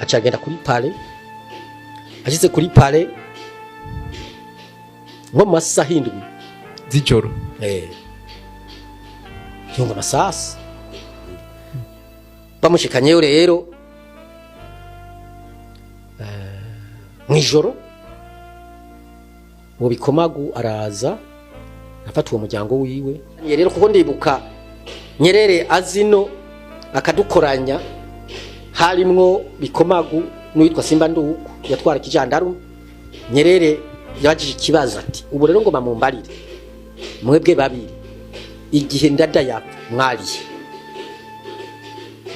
Aca agenda kuri palais. Ashitse kuri palais nko mu masaha 7 z'ijoro, yumva amasasi. Bamushikanyeyo rero mw'ijoro, uwo Bikomagu araza afata uwo muryango wiwe rero, kuko ndibuka Nyerere azino akadukoranya, harimwo Bikomagu n'uwitwa Simba Nduku yatwara ikijandarume. Nyerere yabajije ikibazo ati: "Ubu rero ngo bamumbarire mwebwe babiri, igihe Ndada yapfa mwariye?"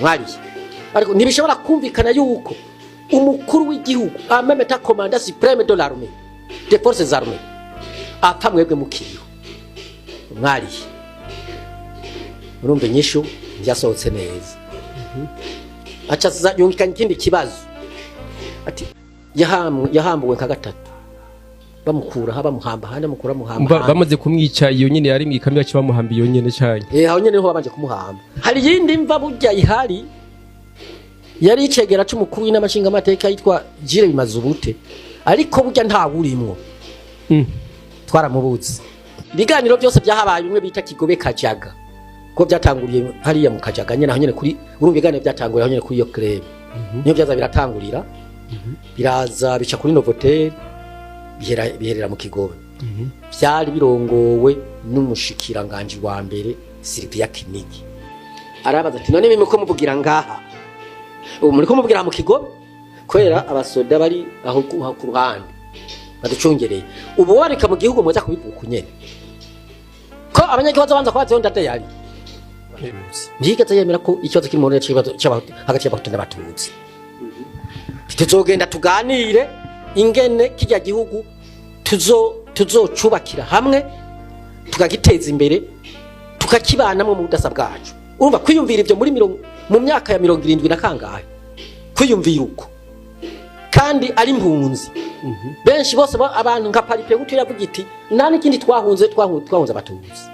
Mwariye? Ariko ntibishobora kumvikana yuko umukuru w'igihugu, en même temps commandant suprême de l'armée, des forces armées, apfa mwebwe mukiriho. Mwariye? Urumva inyishu ntibyasohotse neza. Aca aza yungikanya ikindi kibazo ati: "Yahambuwe nka gatatu, bamukura aha bamuhamba ahandi, bamukura bamuhamba ahandi." Bamaze kumwica iyo nyene yari mw'ikamyo, yaciye bamuhamba iyo nyene canke? Eh, aho nyene niho babanje kumuhamba. Hari iyindi mva burya ihari, yari icegera c'umukuru w'inama nshingamateka yitwa Jire Bimazubute, ariko burya ntawurimwo. Twaramubuze. Ibiganiro byose byahabaye, bimwe bita Kigobe Kajaga, ko byatanguriye hariya mu Kajaga nyene, aho nyene kuri, urumva, ibiganiro byatanguriye aho nyene kuri iyo club, niyo byaza biratangurira, biraza bica kuri Novotel, biherera mu Kigobe. Byari birongowe n'umushikiranganji wa mbere Sylvia Kinigi. Arabaza ati: "None mwe ko muvugira ngaha, ubu muriko muvugira mu Kigobe, kubera abasoda bari aho ku ruhande baducungereye, ubu wareka mu gihugu muza kubivuga uku nyene, ko abanyagihugu babanza kubaza Ndada yari?" Ntiyigeze yemera ko ikibazo kiri mu Burundi c'ikibazo hagati y'Abahutu n'Abatutsi. Tuzogenda tuganire ingene kirya gihugu tuzocubakira hamwe, tukagiteza imbere, tukakibanamwo mu budasa bwacu. Urumva, kwiyumvira ivyo muri mu myaka ya 70 na kangahe, kwiyumvira uko kandi ari impunzi benshi bose, abantu nka Palipehutu yavuga iti: "Nta n'ikindi twahunze, twahunze Abatutsi,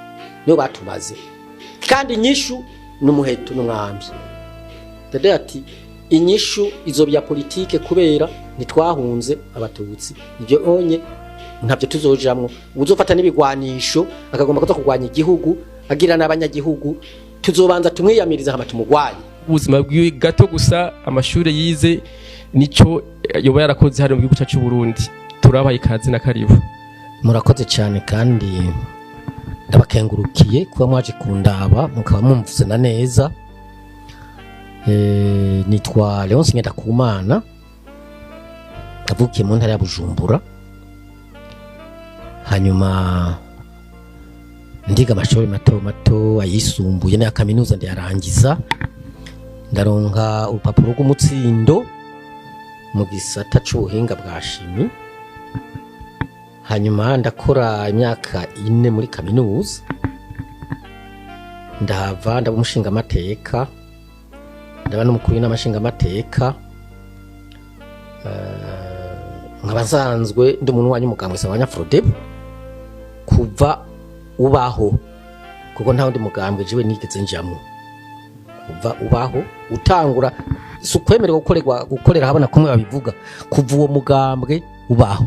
nibo batumaze, kandi inyishu n'umuheto n'umwambi." Dede ati: "Inyishu izoba ya politike, kubera ntitwahunze Abatutsi, ibyo onye ntabyo tuzojamwo. Uzofata n'ibigwanisho akagomba kuza kurwanya igihugu agira n'abanyagihugu, tuzobanza tumwiyamiriza hama tumugwanye." Ubuzima bwiwe gato gusa, amashuri yize, nico yoba yarakoze hano mu gihugu cyacu cy'u Burundi. Turabaye ikaze na karibu. Murakoze cyane, kandi ndabakengurukiye kuba mwaje kundaba, mukaba mumvuze na neza. Nitwa Leonce Ngendakumana, navukiye mu ntara ya Bujumbura, hanyuma ndiga amashuri mato mato, ayisumbuye n'aya kaminuza ndayarangiza, ndaronka urupapuro rw'umutsindo mu gisata c'ubuhinga bwa chimie. Hanyuma ndakora imyaka 4 muri kaminuza, ndahava ndaba umushingamateka, ndaba n'umukuru w'inama nshingamateka. Nkaba nsanzwe ndi umuntu w'umugambwe Sahwanya Frodebu kuva ubaho, kuko nta wundi mugambwe jewe nigeze njamwo kuva ubaho utangura. Si ukwemerewe gukorerwa gukorera habona kumwe babivuga, kuva uwo mugambwe ubaho,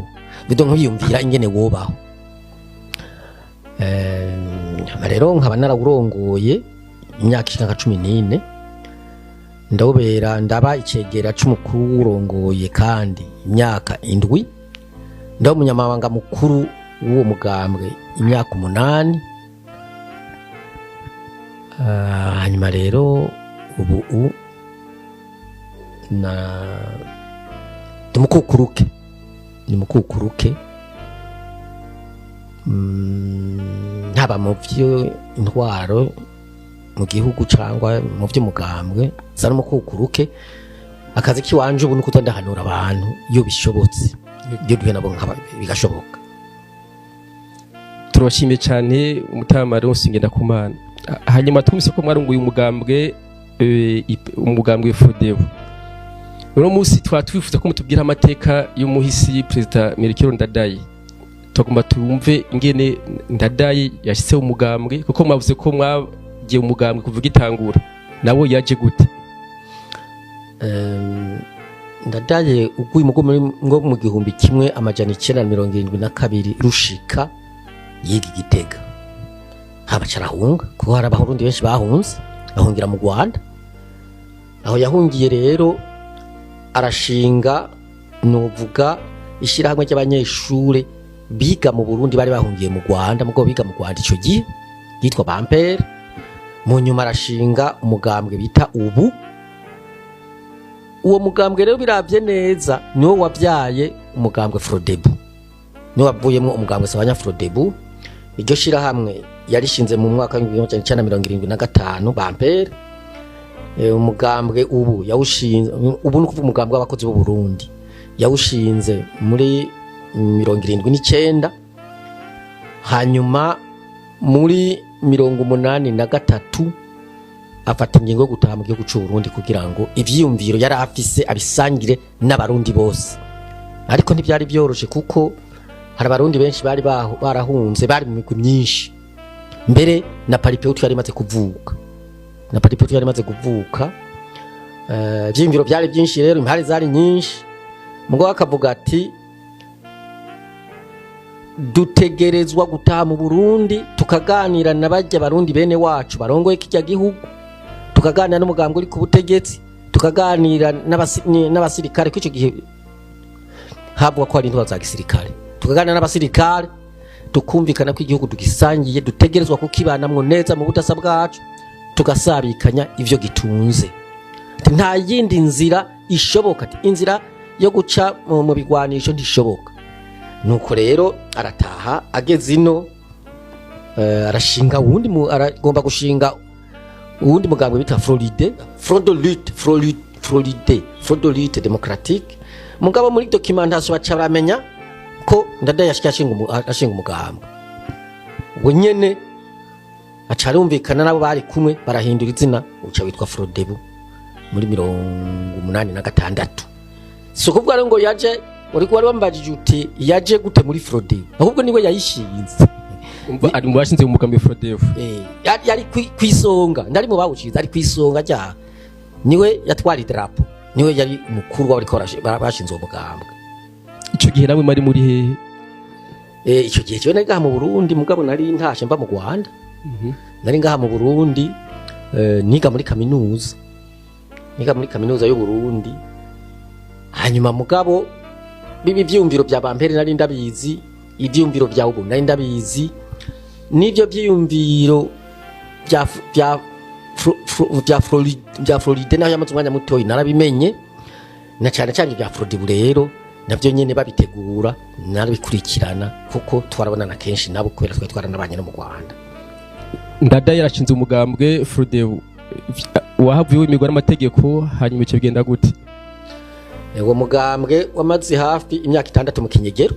bido nkiyumvira ingene wobaho. Hama rero nkaba narawurongoye imyaka ishika nka 14, ndawubera, ndaba icegera c'umukuru w'urongoye kandi imyaka 7, ndaba umunyamabanga mukuru w'uwo mugambwe imyaka 8. Hanyuma rero ubu na ndumukukuruke, ni mukukuruke, haba mu intwaro mu gihugu cyangwa mu vy'umugambwe sa n'umukukuruke. Akazi kiwanje ubu nuko ndahanura abantu iyo bishobotse, iyo duhe nabo bigashoboka. Turabashimiye cyane, umutama Leonce Ngendakumana. Hanyuma twumvise ko mwarunguye umugambwe, umugambwe Frodebu. Uno munsi twaba twifuza ko mutubwira amateka y'umuhisi Perezida Melchior Ndadaye. Tugomba tumve ingene Ndadaye yashyizeho umugambwe, kuko mwavuze ko mwagiye umugambwe kuvuga itangura, nawe yaje gute? Ndadaye uguye mugo muri ngo mu 1972 rushika yiga Igitega, haba carahunga kuko hari Abarundi benshi bahunze, bahungira mu Rwanda. Aho yahungiye rero arashinga, novuga, ishyirahamwe ry'abanyeshure biga mu Burundi bari bahungiye mu Rwanda, mugo biga mu Rwanda ico gihe, yitwa Bampere. Mu nyuma arashinga umugambwe bita Ubu. Uwo mugambwe rero, biravye neza, niwo wabyaye umugambwe Frodebu, niwo wavuyemwo umugambwe Sabanya Frodebu. Iryo shirahamwe yarishinze mu mwaka w'1975, Bampere. Umugambwe Ubu yawushinze, ubu ni ukuvuga umugambwe w'abakozi b'u Burundi, yawushinze muri 79. Hanyuma muri 83 afata ingingo yo gutaha mu gihugu c'u Burundi kugira ngo ivyiyumviro yari afise abisangire n'Abarundi bose. Ariko ntibyari byoroshe kuko hari Abarundi benshi bari barahunze, bari mu migwi myinshi. Mbere na Palipehutu yari imaze kuvuka, na Palipehutu yari imaze kuvuka. Ivyiyumviro byari byinshi rero, impari zari nyinshi. Mugabo akavuga ati: "Dutegerezwa gutaha mu Burundi, tukaganira na barya Barundi bene wacu barongoye kirya gihugu, tukaganira n'umugambwe uri ku butegetsi, tukaganira n'abasirikare." Ko ico gihe havuga ko hari intwaro za gisirikare. Tukaganira n'abasirikare, tukumvikana ko igihugu tugisangiye, dutegerezwa kukibanamwo neza mu budasa bwacu, tugasabikanya ivyo gitunze. Ati: "Nta yindi nzira ishoboka." Ati: "Inzira yo guca mu bigwanisho ntishoboka." Nuko rero arataha. Ageze ino, arashinga uwundi aragomba gushinga uwundi mugambwe bita Floride, Front de lutte, Floride, Front de lutte démocratique. Mugabo muri documentation baca baramenya ko Ndadaye yashika ashinga umugambwe. Ubwo nyene aca arumvikana nabo bari kumwe, barahindura izina, uca witwa Frodebu muri 86. Si ukuvuga rero ngo yaje, wari wambajije uti yaje gute muri Frodebu, ahubwo niwe yayishinze. Umva, ari mu bashinze umugambi Frodebu. Yari kwisonga, ndari mu bawushinze, ari kwisonga rya, niwe yatwara idarapo, niwe yari umukuru w'abariko bashinze uwo mugambwe. Ico gihe namwe mari muri hehe? Ico gihe jewe nari ngaha mu Burundi, mugabo nari ntashe mva mu Rwanda. Nari ngaha mu Burundi, niga muri kaminuza, niga muri Kaminuza y'u Burundi. Hanyuma mugabo bibi vyiyumviro vya Bampere nari ndabizi, ivyiyumviro vya Ubu nari ndabizi, n'ivyo vyiyumviro vya Floride, naho yamaze umwanya mutoyi, narabimenye, na cyane cyane ibya Frodebu rero navyo nyene babitegura narabikurikirana, kuko twarabonana kenshi nabo kubera twari twaranabanye no mu Rwanda. Ndadaye yarashinze umugambwe Frodebu, wahavuye wemegwa n'amategeko. Hanyuma ico bigenda gute? Uwo mugambwe wamaze hafi imyaka 6 mu kinyegero,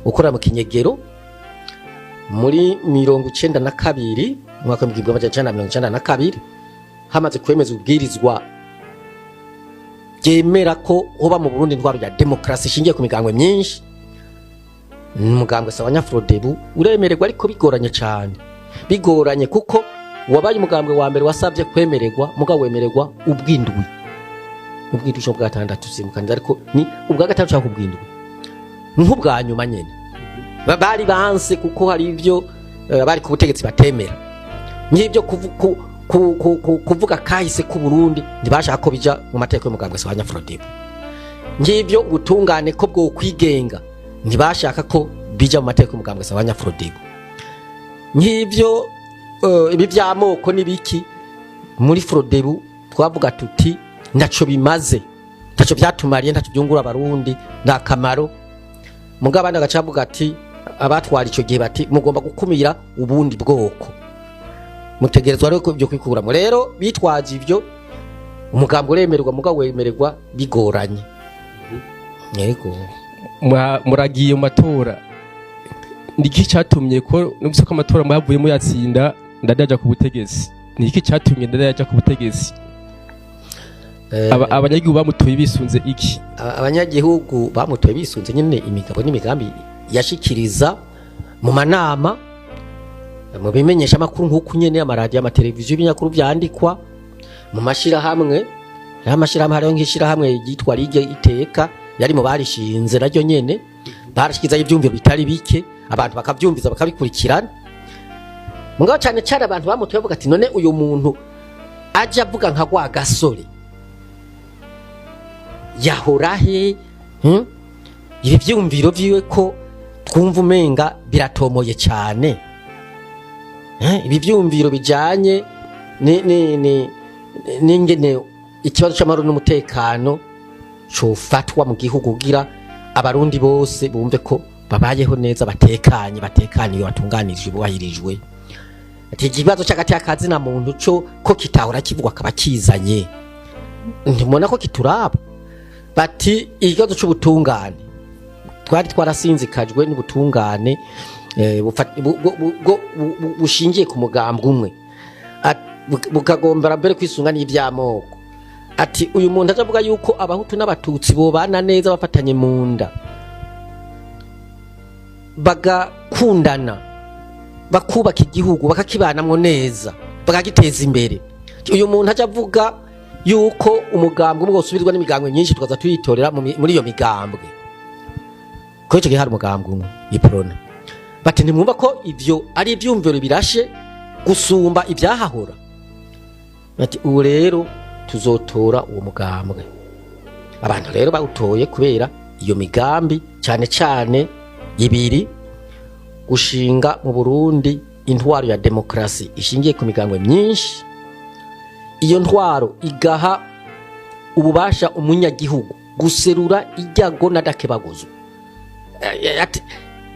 ukora mu kinyegero. Muri 92, umwaka w'1992, hamaze kwemeza ubwirizwa ryemera ko hoba mu Burundi intwaro ya demokarasi ishingiye ku migambwe myinshi, umugambwe Sawanya Frodebu uremererwa, ariko bigoranye cyane, bigoranye kuko wabaye umugambwe wa mbere wasabye kwemererwa, mugabo wemererwa ubwindwi, ubwindwi cyo bwa gatandatu simukaniza, ariko ni ubwa gatanu cyangwa ubwindwi, nk'ubwa nyuma nyene. Bari banse kuko hari ivyo bari ku butegetsi batemera, nk'ibyo kuvuga kahise ku Burundi, ntibashaka ko bija mu mateko y'umugambwe Sawanya Frodebu. Ngibyo ubutungane ko bwo kwigenga, ntibashaka ko bija mu mateko y'umugambwe Sawanya Frodebu. Nk'ibyo ibi by'amoko n'ibiki, muri Frodebu twavuga tuti ntaco bimaze, ntaco byatumariye, ntaco byungura Abarundi, nta kamaro. Mugabo abandi bagaca bavuga ati, abatwara ico gihe bati: "Mugomba gukumira ubundi bwoko, mutegerezwa rero ko ibyo kwikuramo." Rero bitwaje ibyo, umugambi uremererwa, mugabo wemererwa bigoranye, yego. Muragiye mu matora. Ni iki cyatumye, ko numvise ko amatora mwavuye muyatsinda, Ndadaye aja ku butegetsi, ni iki cyatumye Ndadaye aja ku butegetsi? Abanyagihugu bamutoye bisunze iki? Abanyagihugu bamutoye bisunze nyine imigabo n'imigambi yashikiriza mu manama, mu bimenyesha amakuru, nk'uko nyene amaradiyo, amateleviziyo, ibinyamakuru vyandikwa, mu mashirahamwe. Hariho amashirahamwe, hariho nk'ishirahamwe ryitwa Ligue Iteka, yari mu barishinze naryo nyene, barashikizayo ivyumviro bitari bike, abantu bakavyumviza, bakabikurikirana. Mugabo cane cane abantu bamutoye bavuga ati: "None uyu muntu aje avuga nka Rwagasore yahora he? Ibi vyumviro vyiwe ko twumva umenga biratomoye cane? Ibi vyumviro bijanye n'ingene ikibazo c'amahoro n'umutekano cofatwa mu gihugu kugira Abarundi bose bumve ko babayeho neza, batekanye, batekaniwe, batunganirijwe, bubahirijwe." Ati: "Ikibazo c'agati akazina muntu co ko kitahora kivugwa akaba kizanye, ntimubona ko kituraba?" Bati: "Ikibazo c'ubutungane, twari twarasinzikajwe n'ubutungane bushingiye ku mugambwe umwe, bukagombera mbere kwisunga n'ivy'amoko." Ati: "Uyu muntu aje avuga yuko Abahutu n'Abatutsi bobana neza, bafatanye mu nda, bagakundana, bakubaka igihugu, bakakibanamwo neza, bakagiteza imbere. Uyu muntu aje avuga yuko umugambwe umwe wosubizwa n'imigambwe myinshi, tukaza tuyitorera muri iyo migambwe," kuko ico gihe hari umugambwe umwe, Iprona. Bati: "Ntimwumva ko ivyo ari ivyumviro birashe gusumba ivyahahora?" Bati: "Ubu rero tuzotora uwo mugambwe." Abantu rero bawutoye kubera iyo migambi, cyane cyane ibiri: gushinga mu Burundi intwaro ya demokarasi ishingiye ku migambwe myinshi, iyo ntwaro igaha ububasha umunyagihugu guserura ijyago n'adakebaguzwa. Ati,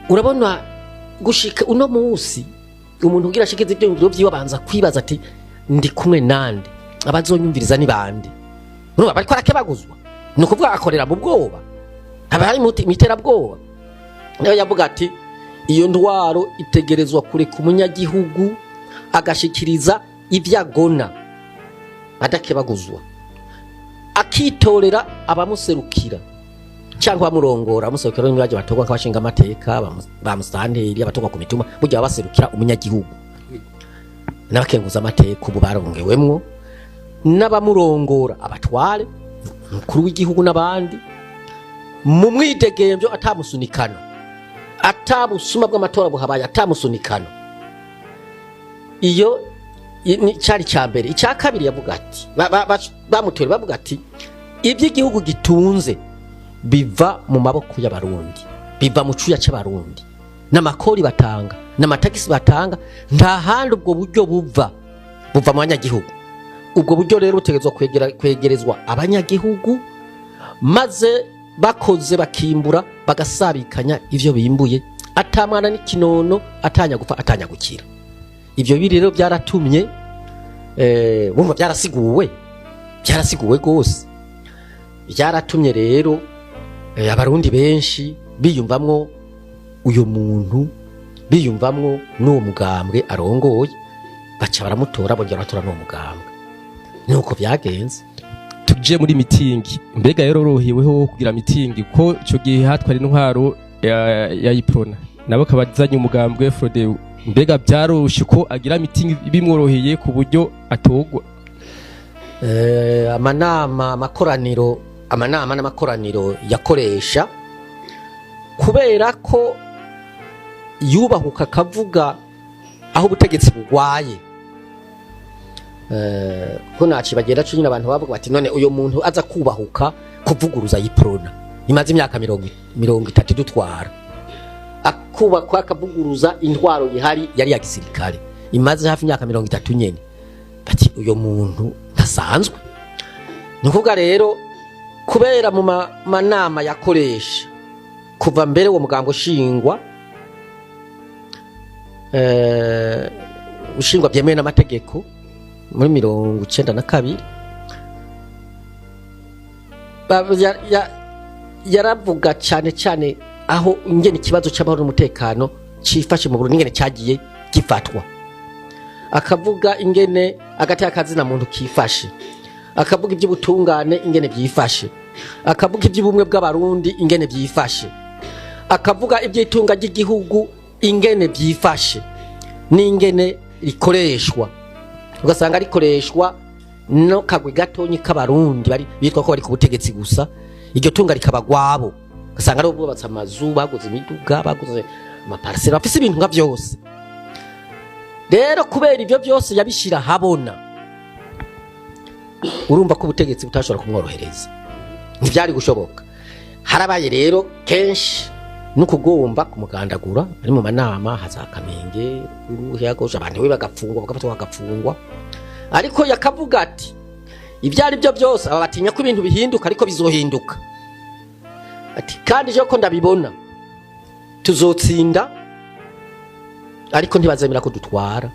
urabona gushika uno munsi umuntu ugira ashikize ivyiyumviro vyiwe abanza kwibaza ati: "Ndi kumwe nande? Abazonyumviriza ni bande?" Urumva bariko arakebaguzwa, ni ukuvuga akorera mu bwoba, haba hari mu iterabwoba. Niyo yavuga ati: "Iyo ntwaro itegerezwa kureka umunyagihugu agashikiriza ivyo agona adakebaguzwa, akitorera abamuserukira cyangwa abamurongora." Abamuserukira ni baje batorwa nk'abashinga amateka, ba musitanteri, abatorwa ku mitumba, burya baba baserukira umunyagihugu, n'abakenguza amateka ubu barongewemwo, n'abamurongora, abatware, umukuru w'igihugu n'abandi, mu mwidegemvyo, atamusunikano, atabusuma bw'amatora buhabaye, atamusunikano. Iyo ni cari cya mbere. Icya kabiri yavuga ati, bamutora bavuga ati: "Iby'igihugu gitunze biva mu maboko y'Abarundi, biva mu cuya c'Abarundi, n'amakori batanga, n'amatagisi batanga. Nta handi ubwo buryo buva, buva mu banyagihugu. Ubwo buryo rero butegerezwa kwegerezwa abanyagihugu, maze bakoze bakimbura, bagasabikanya ivyo bimbuye, atamwana n'ikinono, atanya gupfa, atanya gukira." Ivyo biri rero byaratumye bumva byarasiguwe, byarasiguwe rwose. Byaratumye rero Abarundi benshi biyumvamwo uyu muntu, biyumvamwo n'uwo mugambwe arongoye, baca baramutora, bongera baratora n'uwo mugambwe. Nuko byagenze. Tuje muri mitingi. Mbega rero rohiweho kugira mitingi, ko ico gihe hatwara intwaro ya Iprona, nabo kabazanye umugambwe Frodebu, mbega byaroshe ko agira mitingi bimworoheye ku buryo atogwa? Amanama, amakoraniro, amanama n'amakoraniro yakoresha, kubera ko yubahuka akavuga aho ubutegetsi bugwaye, ko nacibagenda co nyine, abantu bavuga bati: "None uyo muntu aza kubahuka kuvuguruza Iprona imaze imyaka 30 dutwara, akubakwa akavuguruza intwaro ihari yari ya gisirikare imaze hafi imyaka 30 nyene?" Bati: "Uyo muntu ntasanzwe." Ni ukuvuga rero kubera mu manama yakoresha kuva mbere uwo mugambo ushingwa, ushingwa byemewe n'amategeko muri 92, yaravuga cyane cyane aho ingene ikibazo cy'amahoro n'umutekano cifashe mu Burundi, ingene cyagiye gifatwa, akavuga ingene agateka kazina muntu kifashe, akavuga iby'ubutungane ingene byifashe, akavuga iby'ubumwe bw'Abarundi ingene byifashe, akavuga iby'itunga ry'igihugu ingene byifashe n'ingene rikoreshwa, ugasanga rikoreshwa. no kagwi gatonyi k'abarundi bari bitwa ko bari ku butegetsi gusa, iryo tunga rikaba gwabo, ugasanga aribo bubatse amazu, baguze imiduga, baguze amaparcelles, bafise ibintu nka byose. Rero kubera ibyo byose yabishira habona, urumva ko ubutegetsi butashobora kumworohereza, ntibyari gushoboka. Harabaye rero kenshi no kugomba kumugandagura ari mu manama, haza Kamenge ruguru, abantu we bagafungwa, bagafatwa bagafungwa. Ariko yakavuga ati ibyo ari byo byose aba batinya ko ibintu bihinduka, ariko bizohinduka. Ati kandi je ko ndabibona tuzotsinda, ariko ntibazemera ko dutwara,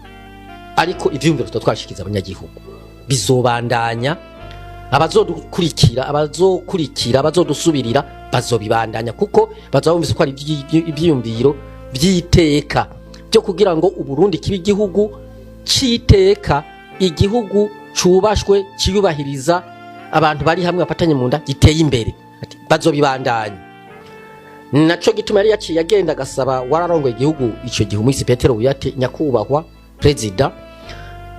ariko ivyumviro tutwashikiza abanyagihugu bizobandanya, abazodukurikira, abazokurikira, abazodusubirira bazobibandanya, kuko bazoba bumvise ko ari ivyiyumviro vy'iteka byo kugira ngo Uburundi kibe igihugu c'iteka, igihugu cubashwe, ciyubahiriza, abantu bari hamwe bafatanye mu nda, giteye imbere. Ati bazobibandanya. Naco gituma yari yaciye agenda agasaba wararongoye igihugu ico gihe, umuhisi Petero Buyoya, ati nyakubahwa perezida,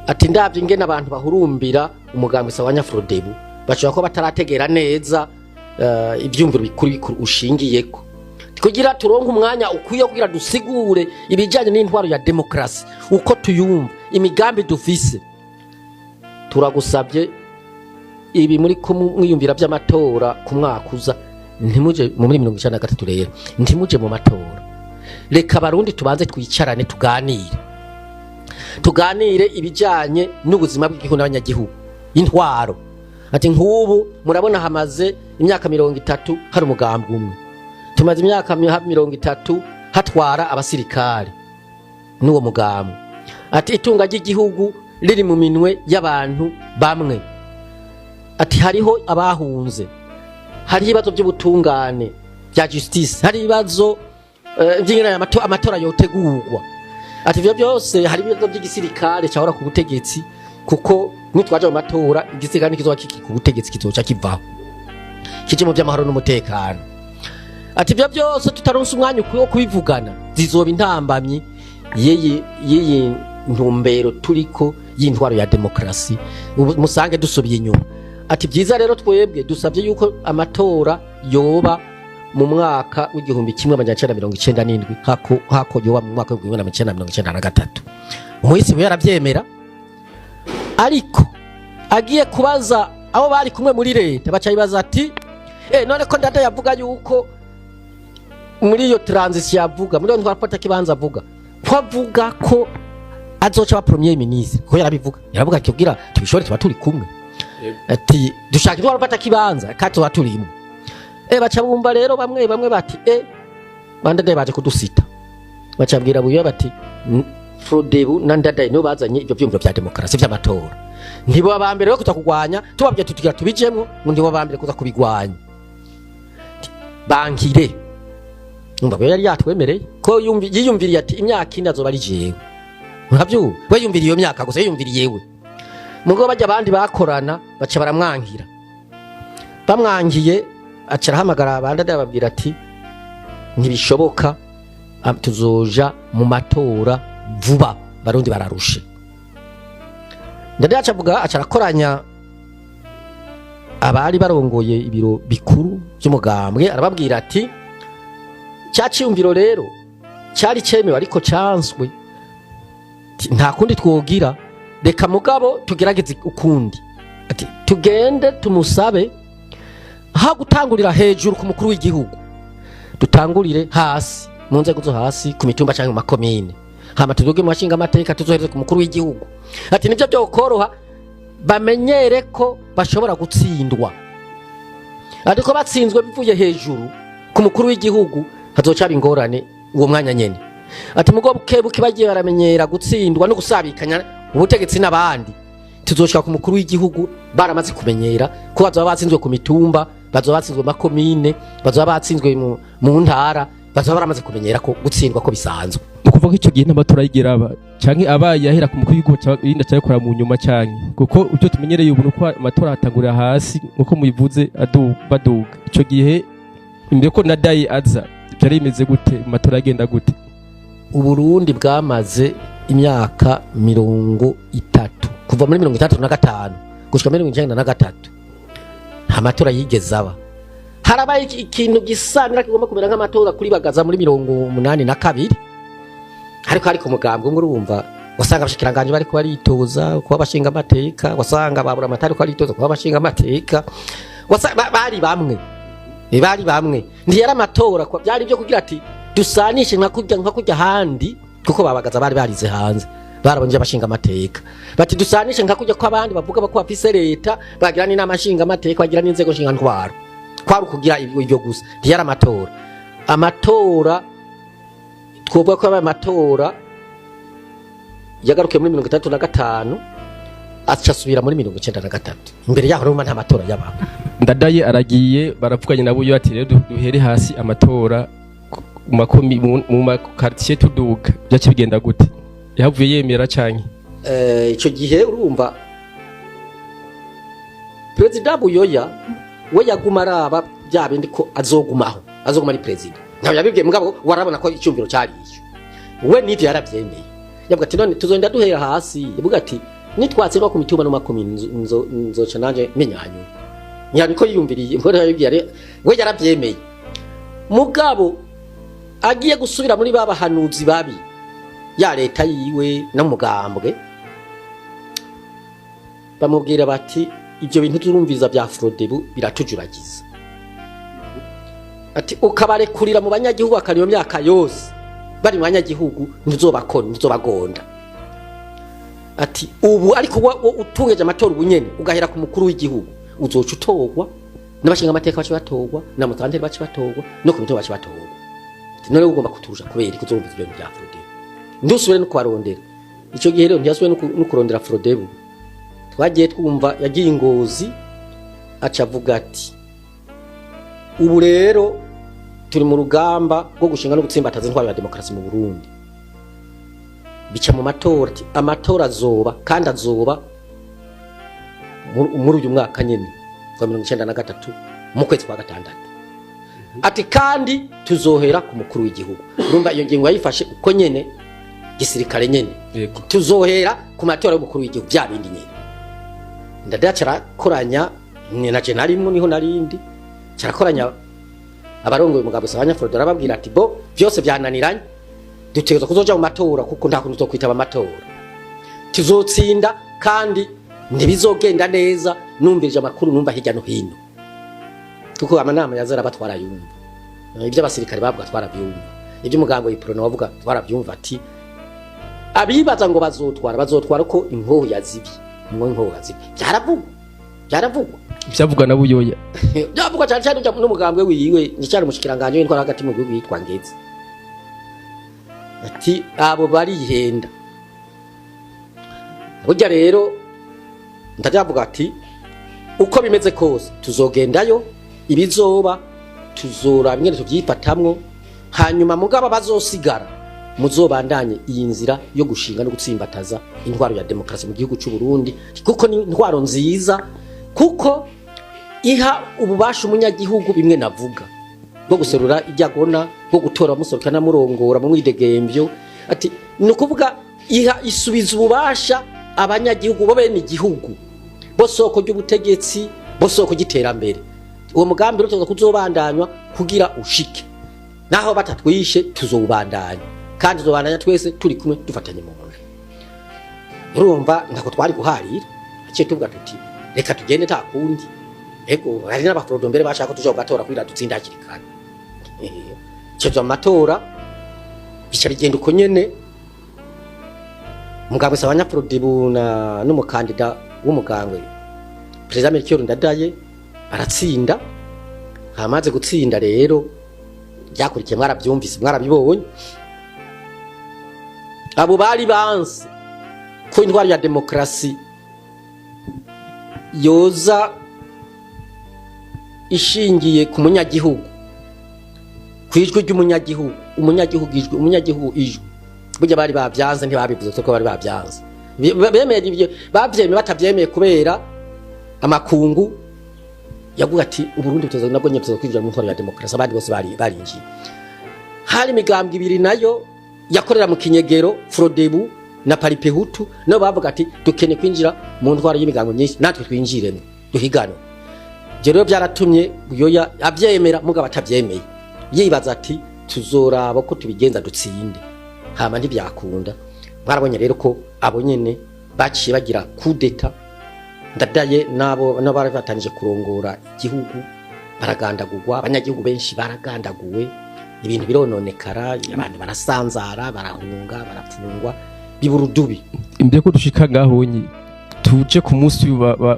ati ndavye ingene abantu bahurumbira umugambwe Sawanya Frodebu, bashobora kuba batarategera neza ivyumviro bikuru bikuru ushingiyeko, kugira turonke umwanya ukwiye kugira dusigure ibijanye n'intwaro ya demokrasi uko tuyumva, imigambi dufise, turagusabye ibi muri mwiyumvira by'amatora ku mwaka uza, ntimuje muri 93, rero ntimuje mu matora, reka abarundi tubanze twicarane, tuganire ibijanye n'ubuzima bw'igihugu n'abanyagihugu, intwaro. Ati nk'ubu murabona hamaze imyaka 30 hari umugambi umwe, tumaze imyaka 30 hatwara abasirikare n'uwo mugambi. Ati itunga ry'igihugu riri mu minwe y'abantu bamwe. Ati hariho abahunze, hariho ibibazo by'ubutungane bya justice, hari ibibazo by'ingene amatora yotegurwa. Ati ivyo byose, hari ibibazo by'igisirikare cyahora ku butegetsi, kuko nitwaje mu matora igisirikare ntikizoba kiki ku butegetsi, kizoca kivaho kije mu by'amahoro n'umutekano. Ati ibyo byose tutaronse umwanya ukwiye wo kubivugana, zizoba intambamyi y'iyi ntumbero turiko y'intwaro ya demokrasi, ubu musange dusubiye inyuma. Ati byiza rero twebwe dusabye yuko amatora yoba mu mwaka w'1997, hako yoba mu mwaka w'1993. Umuhisi we yaravyemera, ariko agiye kubaza abo bari kumwe muri leta, baca bibaza ati none ko Ndadaye yavuga yuko muri iyo transition, yavuga muri iyo ntwara afata kibanza, avuga ko avuga ko azoca aba premier ministre, ko yarabivuga, yaravuga ati kugira tubishore tuba turi kumwe, ati dushaka intwaro afata kibanza kandi tuba turimo. Baca bumva rero bamwe bamwe bati bandadaye baje kudusita. Baca bwira Buyoya bati Frodebu na Ndadaye nibo bazanye ibyo vyumviro vya demokarasi vy'amatora, ntibo aba mbere yo kuza kugwanya, tubabwiye tutugira tubijemwo ngo ntibo aba mbere kuza kubigwanya. Bankire numva Buyoya yari yatwemereye ko yiyumviriye ati imyaka 4 azoba ari jewe, nkavyumva we yumviriye iyo myaka gusa, yiyumviriye we. Mugo bajya abandi bakorana baca baramwangira, bamwangiye aca arahamagara abandi, ababwira ati ntibishoboka, tuzoja mu matora vuba, barundi bararushe. Ndadaye aca avuga, aca arakoranya abari barongoye ibiro bikuru by'umugambwe, arababwira ati cya ciyumviro rero cyari cyemewe ariko canswe, nta kundi twogira, reka mugabo tugerageze ukundi. Ati tugende tumusabe, ha gutangurira hejuru ku mukuru w'igihugu, dutangurire hasi mu nzego zo hasi, ku mitumba cyangwa mu makomine, hama tuduge mu mashinga amateka, tuzohereze ku mukuru w'igihugu. Ati nibyo byokoroha, bamenyere ko bashobora gutsindwa, ariko batsinzwe bivuye hejuru ku mukuru w'igihugu hazoca ingorane uwo mwanya nyene. Ati mugo buke buke bagiye baramenyera gutsindwa no gusabikanya ubutegetsi n'abandi, tuzoshika ku mukuru w'igihugu baramaze kumenyera ko bazoba batsinzwe ku mitumba, bazoba batsinzwe mu makomine, bazoba batsinzwe mu ntara, bazoba baramaze kumenyera ko gutsindwa ko bisanzwe. Ni ukuvuga ko icyo gihe n'amatora yigera aba canke abaye ahera ku mukuru w'igihugu irindi acayakora mu nyuma, canke kuko ibyo tumenyereye ubu nuko amatora atangurira hasi nkuko mubivuze baduga. Ico gihe imbere ko Ndadaye aza byari bimeze gute? Amatora agenda gute? Uburundi bwamaze imyaka 30 kuva muri 65. Gushika 93 nta matora yigeze aba. Harabaye ikintu gisanira kigomba kumera nk'amatora kuri Bagaza muri 82, ariko ariko umugambwe umwe. Urumva, wasanga abashikiranganje bariko baritoza kuba abashinga amateka, wasanga babura amatari ko aritoza kuba abashinga amateka, bari bamwe. Bari bamwe, ntiyari amatora, byari byo kugira ati dusanishe nka kurya handi, kuko babagaza bari barize hanze, barabonje abashinga amateka, bati dusanishe nka kurya ko abandi bavuga ko bafise leta, bagira n'inama nshinga amateka, bagira n'inzego nshinga ntwaro. Kwari ukugira ibyo gusa, ntiyari amatora. Amatora twovuga ko yabaye amatora yagarukiye muri 65, aca asubira muri 93. Imbere yaho rero nta matora yabaho. Ndadaye aragiye, baravuganye na Buyo ati rero duhere hasi amatora mu ma quartier tuduga. Byace bigenda gute? Yahavuye yemera canke? Ico gihe urumva Perezida Buyoya we yaguma araba bya bindi ko azogumaho, azoguma ari perezida. Ntabwo yabibwiye, mugabo warabona ko icyumviro cyari icyo. We n'ivyo yaravyemeye, yavuga ati none tuzogenda duhera hasi. Yavuga ati nitwatsindwa ku mitumba no makomini, nzoca nanje menya hanyuma. Niko yiyumviriye, ngo yabibwiye we yaravyemeye. Mugabo agiye gusubira muri ba bahanuzi babi ya leta yiwe n'umugambwe, bamubwira bati ibyo bintu turumviza bya Frodebu biratujuragiza, ati ukabarekurira mu banyagihugu bakana iyo myaka yose bari mu banyagihugu, ntuzobakona, ntuzobagonda. Ati ubu ariko utungeje amatora ubu nyene, ugahera ku mukuru w'igihugu, uzoca utorwa n'abashinga amateka bace batorwa, na mutanteri bace batorwa, no ku mitumba bace batorwa. Ati none ugomba kuturusha kubera iki uzumviza ibyo bintu bya Frodebu? Ndusubire no kubarondera. Icyo gihe rero ntiyasubiye no kurondera Frodebu. Twagiye twumva yagiye i Ngozi, aca avuga ati ubu rero turi mu rugamba rwo gushinga no gutsimbataza intwaro ya demokarasi mu Burundi, bica mu matora. Ati amatora azoba kandi azoba muri uyu mwaka nyene wa 93 mu kwezi kwa gatandatu. Ati kandi tuzohera ku mukuru w'igihugu. Urumva iyo ngingo yayifashe uko nyene gisirikare nyene. Tuzohera ku matora y'umukuru w'igihugu, bya bindi nyene. Ndadaye carakoranya, ni na je narimwo, niho narindi, carakoranya abarongoye umugabo Sahwanya Frodebu, arababwira ati bo byose byananiranye, dutegerezwa kuzoja mu matora, kuko nta kuntu tuzokwitaba amatora, tuzotsinda kandi ntibizogenda neza. Numvirije amakuru numva hirya no hino, kuko amanama yaza araba twarayumva, ibyo abasirikare bavuga twarabyumva, ibyo umugambo Uprona wavuga twarabyumva. Ati abibaza ngo bazotwara, bazotwara ko inkoho yazibye, ngo inkoho yazibye. Byaravugwa, byaravugwa. Byavugwa na Buyoya? Byavugwa cyane cyane n'umugambwe wiwe, ni cyane umushikiranganje w'intwara hagati mu gihugu yitwa Ngeze. Ati abo barihenda. Burya rero ndajyavuga ati uko bimeze kose tuzogendayo, ibizoba tuzoraba ingene tuvyifatamwo, hanyuma mugabo bazosigara muzobandanye iyi nzira yo gushinga no gutsimbataza intwaro ya demokarasi mu gihugu c'u Burundi, kuko ni intwaro nziza, kuko iha ububasha umunyagihugu, bimwe navuga bwo guserura ibyo agona, bwo gutora musohoka namurongora mu mwidegemvyo. Ati ni ukuvuga iha, isubiza ububasha abanyagihugu bo bene igihugu, bo soko ry'ubutegetsi, bo soko ry'iterambere. Uwo mugambi rero tuza kuzobandanywa kugira ushike naho batatwishe, tuzowubandanya kandi tuzobandanya twese turi kumwe, dufatanye mu nda. Urumva ntako twari guharira, aciye tuvuga tuti reka tugende, nta kundi. Ego, hari n'abafrodo mbere bashaka ko tuja kugatora kugira dutsinda hakiri kare. Tuja mu matora, bica bigenda uko nyene. Mugambwe Sahwanya Frodebu na n'umukandida w'umugambwe Perezida Melchior Ndadaye baratsinda. Hamaze gutsinda rero, byakurikiye mwarabyumvise, mwarabibonye. Abo bari banse ko intwari ya demokarasi yoza ishingiye ku munyagihugu, ku ijwi ry'umunyagihugu, umunyagihugu ijwi, umunyagihugu ijwi, burya bari babyanze. Ntibabivuze ko bari babyanze. Bemeye ibyo, bavyemeye batavyemeye, kubera amakungu yavuga ati Uburundi butoza nabwo nyine butoza kwinjira mu ntwaro ya demokarasi. Abandi bose bari barinjiye. Hari imigambwe ibiri nayo yakorera mu kinyegero, Frodebu Na Palipehutu nabo bavuga ati dukeneye kwinjira mu ntwaro y'imigango myinshi, natwe twinjiremo duhiganwe. Ivyo rero byaratumye Buyoya avyemera, mugabo atavyemeye, yibaza ati tuzoraba ko tubigenza dutsinde. Hama ntibyakunda. Mwarabonye rero ko abo nyene baciye bagira coup d'état. Ndadaye nabo nabo batangije kurongora igihugu baragandagurwa, abanyagihugu benshi baragandaguwe, ibintu birononekara, abantu barasanzara, barahunga, barapfungwa, bibura udubi. Imbere ko dushika ngaho nyi tuje ku munsi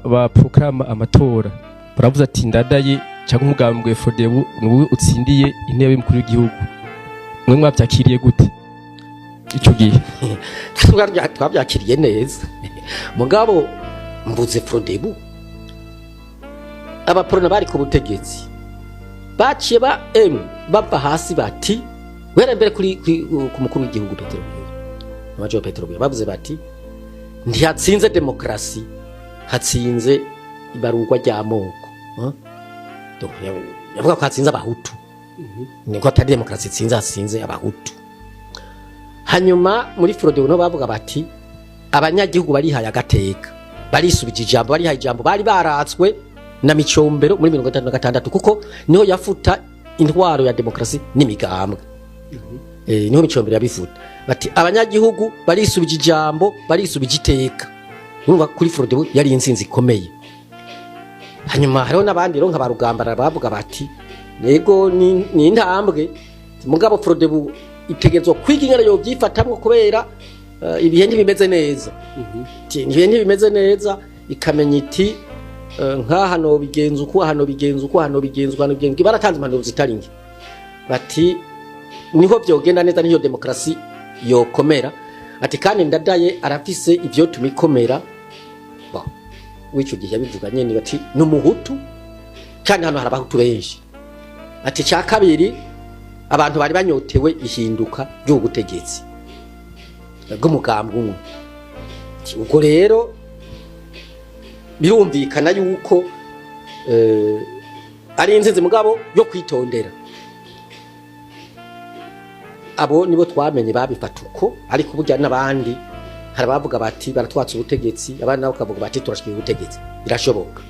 ba proclama amatora, baravuze ati Ndadaye cyangwa umugambwe Frodebu niwe utsindiye intebe y'umukuru w'igihugu. Mwe mwabyakiriye gute ico gihe? Twabyakiriye neza, mugabo mbuze Frodebu, abaprona bari ku butegetsi baciye ba M bava hasi bati guhera mbere kuri ku mukuru w'igihugu Petero Buyoya, Major Petero Buyoya, bavuze bati ntihatsinze demokrasi, hatsinze ibarurwa ry'amoko. Huh? Donc, yavuga ko hatsinze abahutu, niko atari demokrasi itsinze, hatsinze abahutu. Hanyuma muri Frodebu no bavuga bati abanyagihugu barihaye agateka, barisubije ijambo, barihaye ijambo bari baratswe na Micombero muri 1956, kuko niho yafuta intwaro ya demokrasi n'imigambwe. Niho Micombero yabifuta, bati abanyagihugu barisubije ijambo, barisubije iteka. Urumva kuri Frodebu yari intsinzi ikomeye. Hanyuma hariho n'abandi rero nka barugambara bavuga bati yego ni intambwe, mugabo Frodebu itegerezwa kwiga ingene yovyifatamwo kubera ibihe ntibimeze neza. Ati, ibihe ntibimeze neza, ikamenya iti nk'aha nobigenza uku, aha nobigenza uku, aha nobigenza uku, aha nobigenza uku. Baratanze impanuro zitari nke, bati niho vyogenda neza, niyo demokrasi yokomera. Ati kandi Ndadaye arafise ivyotuma ikomera. Bon, w'ico gihe yabivuga nyene bati ni umuhutu kandi hano hari abahutu benshi. Ati cya kabiri, abantu bari banyotewe ihinduka ry'ubutegetsi bw'umugambwe umwe. Ati, ubwo rero birumvikana yuko ari inzinzi mugabo yo kwitondera. Abo nibo twamenye babifata uko, ariko burya n'abandi hari abavuga bati baratwatsa ubutegetsi, abandi nabo bakavuga bati turashikiye ubutegetsi, birashoboka.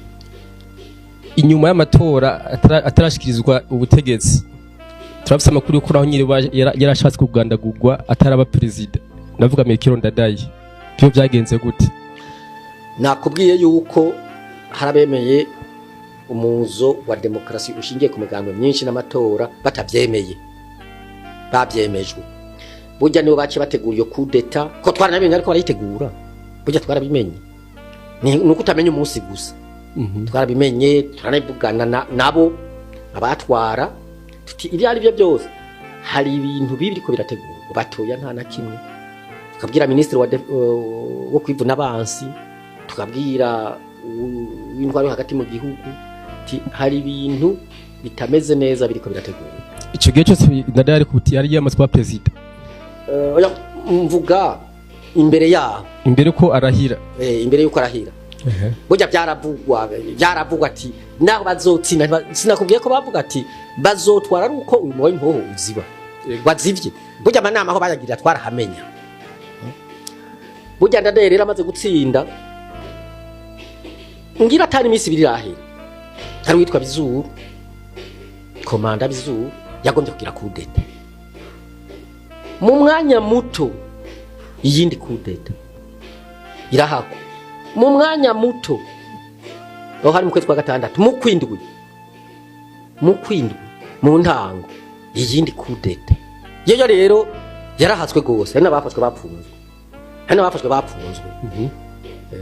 Inyuma y'amatora atarashikirizwa ubutegetsi, turafise amakuru yuko naho nyine yarashatse kugandagurwa ataraba perezida, ndavuga Melchior Ndadaye. Byo byagenze gute? Nakubwiye yuko hari abemeye umuzo wa demokarasi ushingiye ku migambi myinshi n'amatora batavyemeye, bavyemejwe. Burya nibo baciye bategura iyo coup d'état, ko twaranabimenye ariko barayitegura. Burya twarabimenye, ni nuko utamenya umunsi gusa. Twarabimenye, turanabivugana nabo abatwara, tuti ibyo ari byo byose hari ibintu bibi biriko birategurwa. Batoya nta na kimwe. Tukabwira minisitiri wo kwivuna abansi, tukabwira w'intwaro yo hagati mu gihugu ti hari ibintu bitameze neza biriko birategurwa. Ico gihe cyose Ndadaye ari ku yari yamaze kuba perezida? Oya, mvuga imbere yaho. Imbere ko arahira? Imbere yuko arahira. Burya byaravugwa ati naho bazotsinda sinakubwiye ko bavuga ati bazotwara ari uko uyu mubaye impoho uziba wazivye. Burya amanama aho bayagirira twarahamenya. Burya Ndadaye rero amaze gutsinda, ngira atari iminsi 2 irahera, hari uwitwa Bizuru, komanda Bizuru, yagombye kugira coup d'état. Mu mwanya muto iyindi coup d'état irahakwa. Mu mwanya muto, aho hari mu kwezi kwa gatandatu, mu kwindwi mu ntango, iyindi coup d'état. Yeyo rero yarahatswe gose, hari n'abafashwe bapfunzwe, hari n'abafashwe bapfunzwe.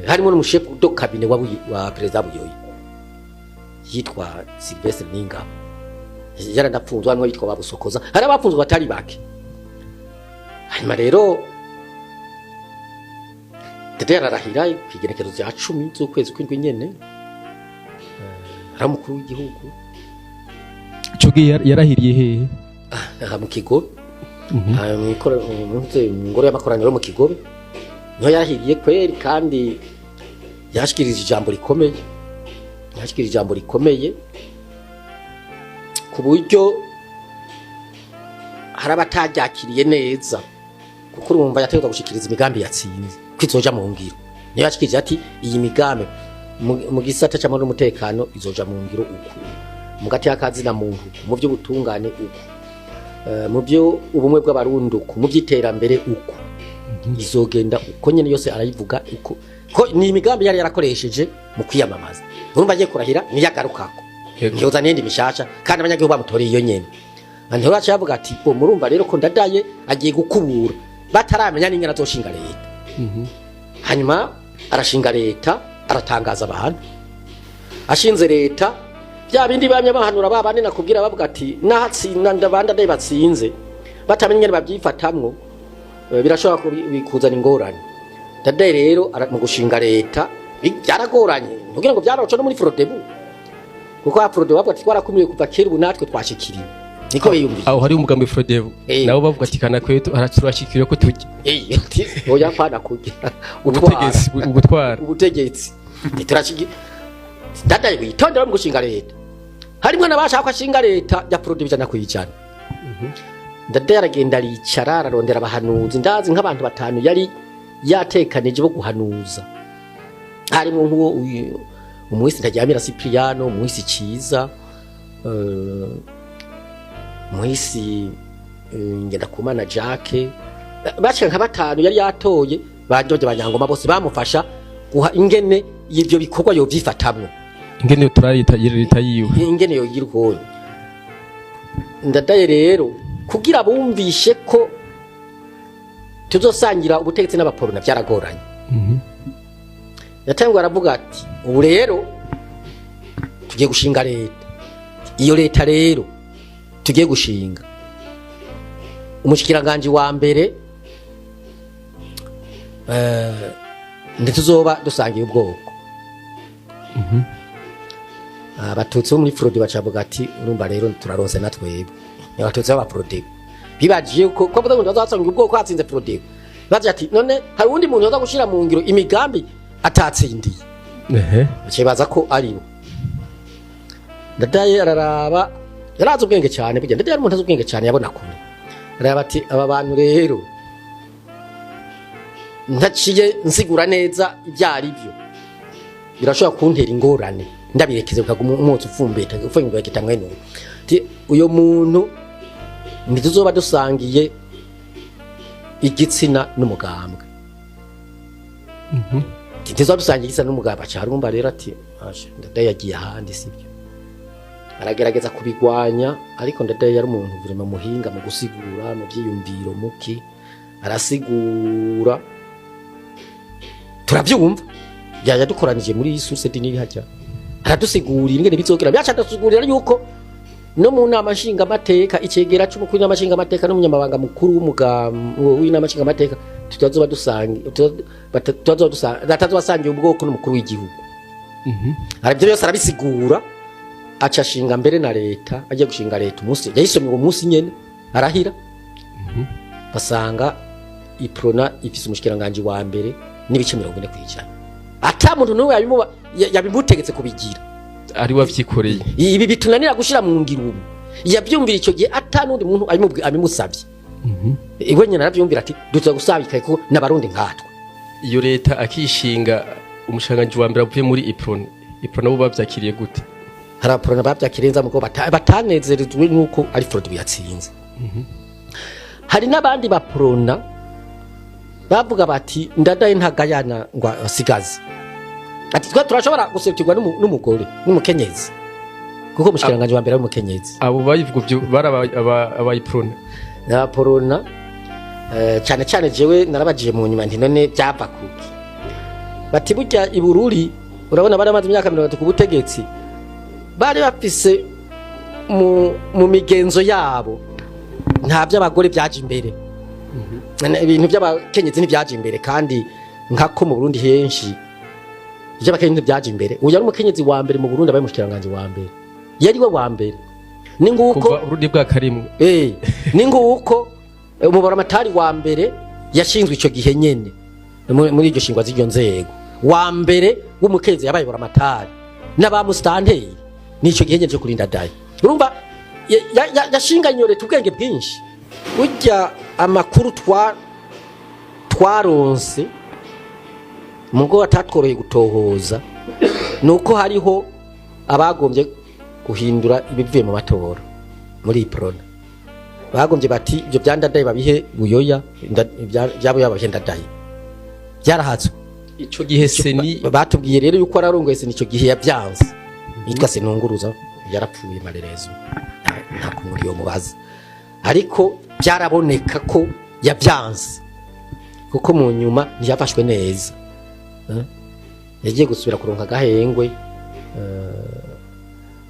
Harimo n'umushefu de cabinet wa perezida Buyoyi yitwa Sylvestre Ningabo, yaranapfunzwe. Harimo yitwa Babusokoza, hari abapfunzwe batari bake. Hanyuma rero Tete yararahira kw'igenekerezo rya 10 z'ukwezi kw'indwi nyene, hari umukuru w'igihugu. Ico gihe yarahiriye hehe? Aha mu Kigobe. Aha mu ngoro y'amakoraniro mu Kigobe niho yarahiriye kweri, kandi yashikirije ijambo rikomeye, yashikirije ijambo rikomeye ku buryo hari abataryakiriye neza. Kuko urumva yategerezwa gushikiriza imigambi yatsinze ko izoja mu ngiro. Niyo yashikirije ati iyi migambi mu gisata c'amahoro n'umutekano izoja mu ngiro uku, mu gati y'akazina muntu uku, mu by'ubutungane uku, mu byo ubumwe bw'Abarundi uku, mu by'iterambere uku, izogenda uko nyene yose arayivuga uko, ko ni imigambi yari yarakoresheje mu kwiyamamaza. Urumva agiye kurahira niyo agarukako. Ntiyoza n'iyindi mishasha kandi abanyagihugu bamutoreye iyo nyene. Nturaca yavuga ati bo murumva rero ko Ndadaye agiye gukubura bataramenya n'ingene azoshinga leta. Hanyuma arashinga leta, aratangaza abantu. Ashinze leta, bya bindi bamye bahanura ba bandi nakubwira, bavuga ati nahatsinda ndabanda batsinze batamenye ingene babyifatamwo, birashobora kuzana ingorane. Ndadaye rero mu gushinga leta byaragoranye, ntugira ngo byararoco no muri Frodebu, kuko ha Frodebu bavuga ati twarakumiwe kuva kera, ubu natwe twashikiriwe, niko biyumviye. Aho hari umugambi Frodebu, nabo bavuga ati kana kwe turashikiriwe ko tujya ati oya, pana kurya. Ubutegetsi, ugutwara. Ubutegetsi turashiki. Ndadaye witondera mu gushinga leta, harimwo n'abashaka ko ashinga leta ya Frodebu 100%. Ndadaye aragenda aricara, ararondera abahanuzi. Ndazi nk'abantu batanu yari yatekanije bo guhanuza, harimo nk'uwo umuhisi Ntaryamira Cipriano, umuhisi Ciza, umuhisi Ngendakumana Jacques, bashika nka batanu yari yatoye, ba George Banyangoma, bose bamufasha guha ingene ivyo bikorwa yovyifatamwo. Ingene turarita leta yiwe. Ingene yogira ukuntu. Ndadaye rero kugira bumvishe ko tuzosangira ubutegetsi n'abaporona byaragoranye. Yatanguye aravuga ati ubu rero tugiye gushinga leta, iyo leta rero tugiye gushinga, umushikiranganje wa mbere ntituzoba dusangiye ubwoko. Abatutsi bo muri Frode bacavuga ati urumva rero turaronse na twebwe. Abatutsi b'aba Frode bibajiye ko bavuga ngo bazasanga ubwoko hatsinze Frode, baje ati none hari uwundi muntu yoza gushira mu ngiro imigambi atatsindiye? Baciye baza ko ari bo. Ndadaye araraba, yarazi ubwenge cyane burya. Ndadaye yari umuntu azi ubwenge cyane, yabona kure. Araraba ati aba bantu rero ntaciye nsigura neza ibyo ari byo birashobora kuntera ingorane, ndabirekeze bikaguma umwotsi ufumbeta ufumbeta mwene uyu. Ati uyo muntu ntituzoba dusangiye igitsina n'umugambwe. Ati ntituzoba dusangiye igitsina n'umugambwe. Aca harumva rero ati asha, Ndadaye yagiye ahandi sibyo. Aragerageza kubigwanya, ariko Ndadaye yari umuntu vraiment muhinga mu gusigura, mu byiyumviro, muki arasigura turabyumva. Yadukoranije muri source du Nil hajya, aradusigurira ingene bizogera. Byaca adasigurira yuko no mu nama nshingamateka, icegera c'umukuru w'inama nshingamateka n'umunyamabanga mukuru w'inama nshingamateka tutazoba dusangi tutazoba dusangi batazoba basangiye ubwoko n'umukuru w'igihugu. Arabyo byose arabisigura, aca ashinga mbere na leta. Agiye gushinga leta, umunsi yayisomye, uwo munsi nyene arahira, basanga Iprona ifise umushikiranganje wa mbere n'ibice 40%, ata muntu n'umwe yabimutegetse kubigira. Ari wavyikoreye. Ibi bitunanira gushira mu ngiro ubu yavyumvira ico gihe, ata n'undi muntu abimusavye. Iwe nyene aravyumvira ati duza gusabika ko n'Abarundi nkatwe. Iyo leta akishinga, umushikiranganji wa mbere avuye muri Iprona, Iprona bo bavyakiriye gute? Hari abaporona bavyakiriye mugo batanezerejwe nuko ari Frode yatsinze. Hari n'abandi baporona bavuga bati Ndadaye ntagayana ngo asigaze, ati twe turashobora guserukirwa n'umugore n'umukenyezi, kuko umushikiranganje wa mbere ari umukenyezi. Abo bayivuga ivyo bari aba Iprona? N'abaporona, cyane cyane jewe narabajiye mu nyuma nti none byava kuki? Bati burya i Bururi urabona bari bamaze imyaka 30 ku butegetsi, bari bafise mu migenzo yabo nta by'abagore byaje imbere, ibintu by'abakenyezi ntibyaje imbere. Kandi nkako mu Burundi henshi iby'abakenyezi ntibyaje imbere. Uyu yari umukenyezi wa mbere mu Burundi abaye umushikiranganje wa mbere, yari we wa mbere. Ni nguko Kuva Urundi bwakarimwe. Ni nguko umubaramatari wa mbere yashinzwe ico gihe nyene muri iryo shingwa z'iryo nzego, wa mbere w'umukenyezi yabaye buramatari n'abamusitanteri nico gihe nyene cyo kurinda Ndadaye. Urumva yashinganye leta ubwenge bwinshi. Burya amakuru twa Twaronse mugo atatworoheye gutohoza, nuko hariho abagombye guhindura ibivuye mu matora muri Uprona. Bagombye bati ibyo byandadaye babihe Buyoya, ibya Buyoya babihe Ndadaye. Byarahatswe. Ico gihe CENI Batubwiye rero yuko ararongoye CENI ico gihe yavyanze, yitwa Sinunguruza, yarapfuye marerezo, nta kuntu yo mubaza, ariko byaraboneka ko yavyanze, kuko mu nyuma ntiyafashwe neza. Yagiye gusubira kuronka agahengwe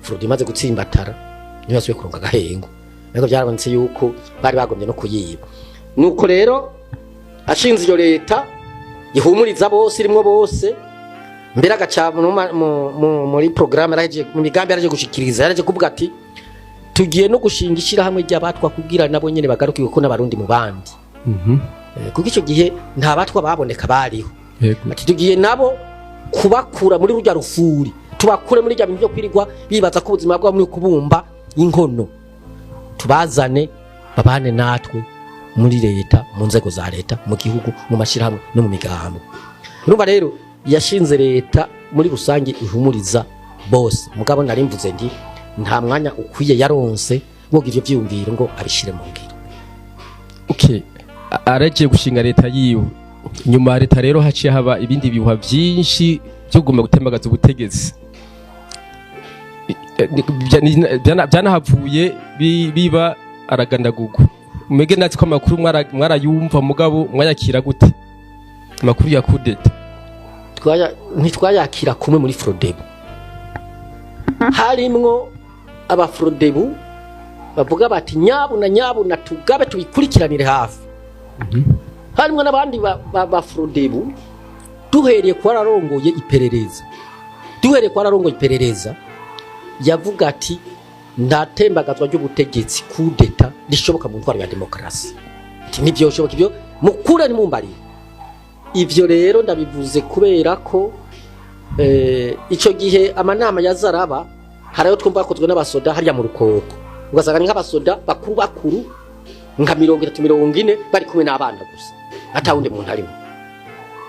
Frodi imaze gutsimbatara, niyo yasubiye kuronka agahengwe, ariko byarabonetse yuko bari bagombye no kuyiba. Nuko rero ashinze iyo leta ihumuriza bose, irimwo bose, mbere agaca muri programme yarahejeje, mu migambi yaraje gushikiriza, yaraje kuvuga ati tugiye no gushinga ishyirahamwe ry'abatwa kugira nabo nyene bagaruke, kuko n'abarundi mu bandi. Kuko icyo gihe nta batwa baboneka bariho. Ati tugiye nabo kubakura muri rurya rufuri, tubakure muri rya bintu byo kwirirwa bibaza ko ubuzima bwabo muri kubumba inkono, tubazane babane natwe muri leta, mu nzego za leta, mu gihugu, mu mashyirahamwe no mu migambo. Urumva rero yashinze leta muri rusange ihumuriza bose. Mugabo nari mvuze nti nta mwanya ukwiye yaronse wo ivyo vyiyumviro ngo abishire mu ngiro. Okay, aragiye gushinga leta yiwe. Nyuma ya leta rero haciye haba ibindi bihuha byinshi byo kuguma gutembagaza ubutegetsi. Byanahavuye biba aragandagurwa. Mwege natwe ko amakuru mwarayumva, mugabo mwayakira gute amakuru ya coup d'état? Ntitwayakira kumwe muri Frodebu. Harimwo abafrodebu bavuga bati nyabuna nyabuna tugabe tubikurikiranire hafi. Harimwo n'abandi ba Frodebu, duhereye ku wararongoye iperereza, duhereye ku wararongoye iperereza, yavuga ati nta tembagazwa ry'ubutegetsi, coup d'état, rishoboka mu ntwaro ya demokarasi. Ati ntivyoshoboka ivyo, mukure nimumbarire ivyo. Rero ndabivuze kubera ko ico gihe amanama ya zaraba, hari ayo twumva yakozwe n'abasoda hariya mu Rukoko, ugasanga ni nk'abasoda bakuru bakuru nka 30, 40, bari kumwe n'abana gusa, ata wundi muntu arimo.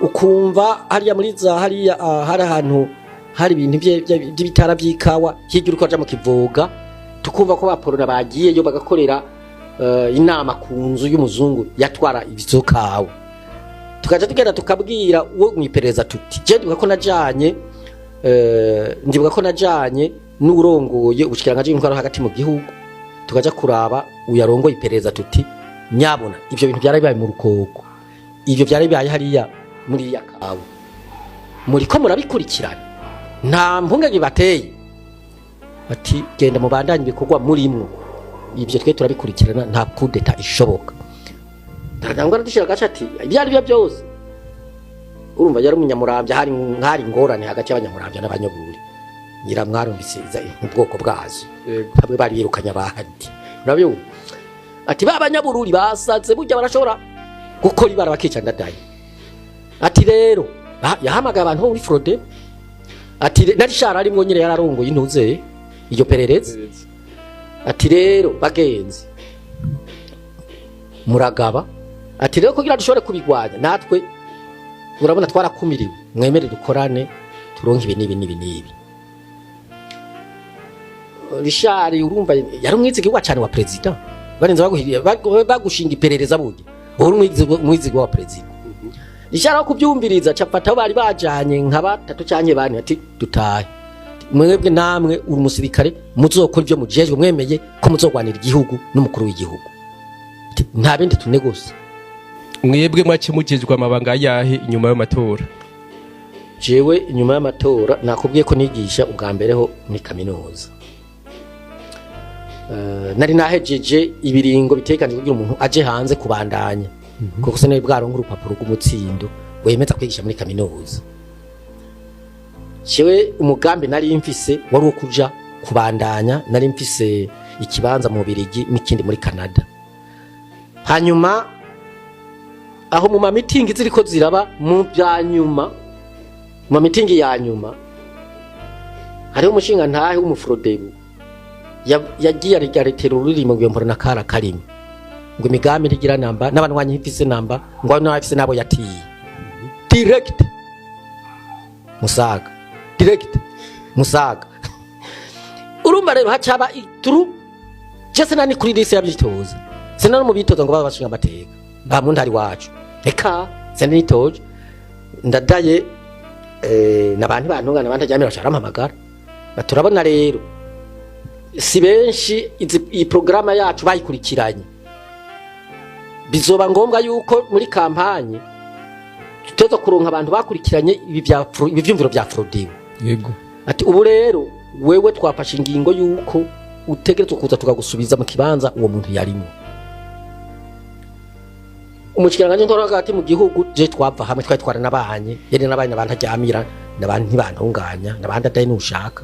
Ukumva hariya muri za hariya, hari ahantu hari ibintu by'ibitara by'ikawa hirya uriko aja mu Kivoga, tukumva ko baporona bagiyeyo bagakorera inama ku nzu y'umuzungu yatwara izo kawa. Tukaja tugenda tukabwira uwo mwiperereza tuti je ndibuka ko najanye n'urongoye ubushikiranganji bw'intwaro hagati mu gihugu, tukaja kuraba uyarongoye iperereza tuti nyabona ivyo bintu byari bibaye mu Rukoko, ivyo byari bibaye hariya muri ya kawa, muriko murabikurikirana, nta mpungenge bateye? Ati genda mubandanye ibikorwa murimwo, ibyo twe turabikurikirana, nta coup d'état ishoboka. Ntabwo dushira agace ati ibyo ari byo byose. Urumva yari umunyamuramvya, hari ingorane hagati y'abanyamuramvya n'abanyaburi, ngira mwarumvise ubwoko bwazo. Bamwe bari birukanye abandi, urabyumva? Ati ba banyabururi basaze burya, barashobora gukora ibara bakica Ndadaye. Ati rero yahamagaye abantu bo muri Frode, ati na Richard arimwo nyine, yararongoye intuze iryo perereza. Ati rero bagenzi, muragaba. Ati rero kugira dushobore kubigwanya natwe, urabona twarakumiriwe, mwemere dukorane turonke ibi n'ibi n'ibi n'ibi. Richard urumva yari umwizigirwa cyane wa president, barenze bagushinga iperereza burya uri umwizigirwa wa president. Richard aho kubyumviriza capata aho bari bajanye nka batatu canke bane, ati dutahe mwebwe, namwe uri umusirikare, muzokora ibyo mujejwe, mwemeye ko muzogwanira igihugu n'umukuru w'igihugu. Ati, nta bindi tunegose. Mwebwe mwace mujejwe amabanga yahe inyuma y'amatora? Jewe inyuma y'amatora nakubwiye ko nigisha ubwa mbere ho muri kaminuza. Nari nahejeje ibiringo bitekanije kugira umuntu aje hanze kubandanya, kuko sinari bwaronka urupapuro rw'umutsindo wemeza kwigisha muri kaminuza. Jewe umugambi nari mfise wari uwo kuja kubandanya, nari mfise ikibanza mu Birigi n'ikindi muri Canada. Hanyuma aho mu mamitingi ziriko ziraba mu bya nyuma, mu mamitingi ya nyuma, hariho umushinga ntahe w'umufrodebu yagiye aretera ururimi ngo mpora na kara karimi. Ngo imigambi ntigira namba, n'abanywanyi ntifise namba, ngo n'abafise nabo yatiye. Direct Musaga, direct Musaga. Urumva rero hacaba ituru. Je sinani kuri liste y'abitoza, sinari mu bitoza ngo baba bashinga amateka ba mu ntari wacu, eka sinitoje. Ndadaye n'abantu bantungana, abantu ajyamira basharampamagara, baturabona rero si benshi iyi programme yacu bayikurikiranye. Bizoba ngombwa yuko muri campagne tuteza kuronka abantu bakurikiranye ibi vyumviro vya Frodebu. Ati ubu rero wewe twafashe ingingo yuko utegerezwa kuza tukagusubiza mu kibanza uwo muntu yarimo. Umushikiranganje ntwara hagati mu gihugu, je twava hamwe, twari twaranabanye, yari nabanye n'abantu aryamira n'abantu ntibantunganya n'abandi adaye nushaka.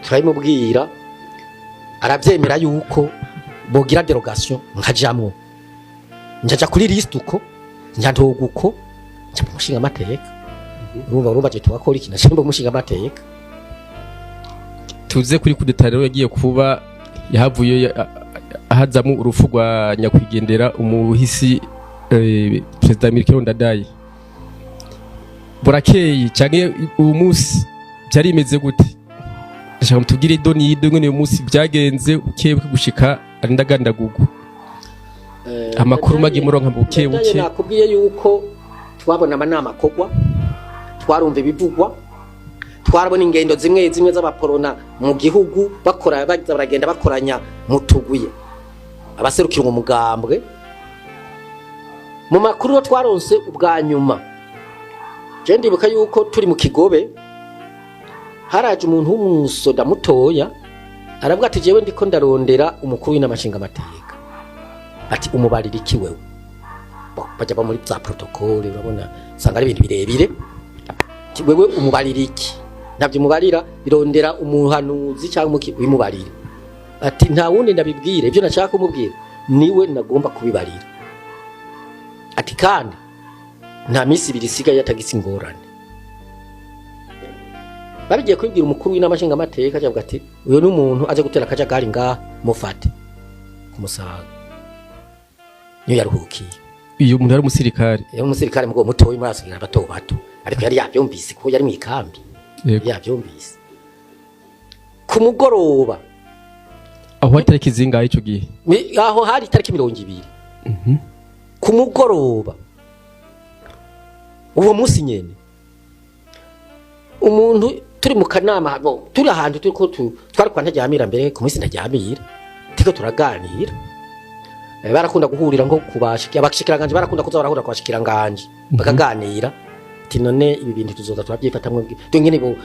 Turabimubwira, aravyemera yuko bogira dérogation nkajamwo, njaja kuri liste uko, nja ntoga uko, nja mu mushinga amateka. Urumva je tugakora iki, naje mu mushinga amateka. Tuze kuri kudeta rero yagiye kuba, yahavuye hazamo urupfu rwa nyakwigendera umuhisi Perezida Melchior Ndadaye. Burakeye canke uwo munsi byari bimeze gute? Ndashaka mutubwire ido n'ido ngene uyu munsi byagenze buke buke gushika arinda agandagurwa. Amakuru magi muronka buke Ndadaye, buke. Nakubwiye yuko twabona amanama akogwa, twarumva ibivugwa, twarabona ingendo zimwe zimwe z'abaporona mu gihugu bakora, baza baragenda bakoranya mu tuguye abaserukira umugambwe. Mu makuru yo twaronse ubwa nyuma, je ndibuka yuko turi mu Kigobe, haraje umuntu w'umusoda mutoya, aravuga ati: "Jewe ndiko ndarondera umukuru w'inama nshingamateka." Ati: "Umubarira iki wewe?" Bo, bajya ba muri za protocole, urabona usanga ari ibintu birebire. Ati: "Wewe umubarira iki? Ntabyo umubarira, birondera umuhanuzi cyangwa umuki wimubarira." Ati: "Nta wundi ndabibwire, ibyo nashaka kumubwira niwe nagomba kubibarira." Ati: "Kandi nta minsi 2 isigaye atagise ingorane." Babigiye kubibwira umukuru w'inama nshingamateka, avuga ati: "Uyu ni umuntu aje gutera akajagari ngaha, mufate kumusaga." Niyo yaruhukiye. Iyo umuntu yari umusirikare? Yari umusirikare mugo mutoyi, muri asigira bato bato, ariko yari yabyumvise kuko yari mu ikambi. Yabyumvise ku mugoroba. Aho hari tariki zingahe ico gihe? Aho hari itariki 20 ku mugoroba uwo munsi nyene. Umuntu turi mu kanama, bo, turi ahantu turiko twari kwa Ntaryamira mbere, ku munsi Ntaryamira turiko turaganira. Barakunda guhurira nko kubashiki abashikiranganje, barakunda kuza barahura kwa bashikiranganje bakaganira, ati: "None ibi bintu tuzoza turabyifatamwe ingene bo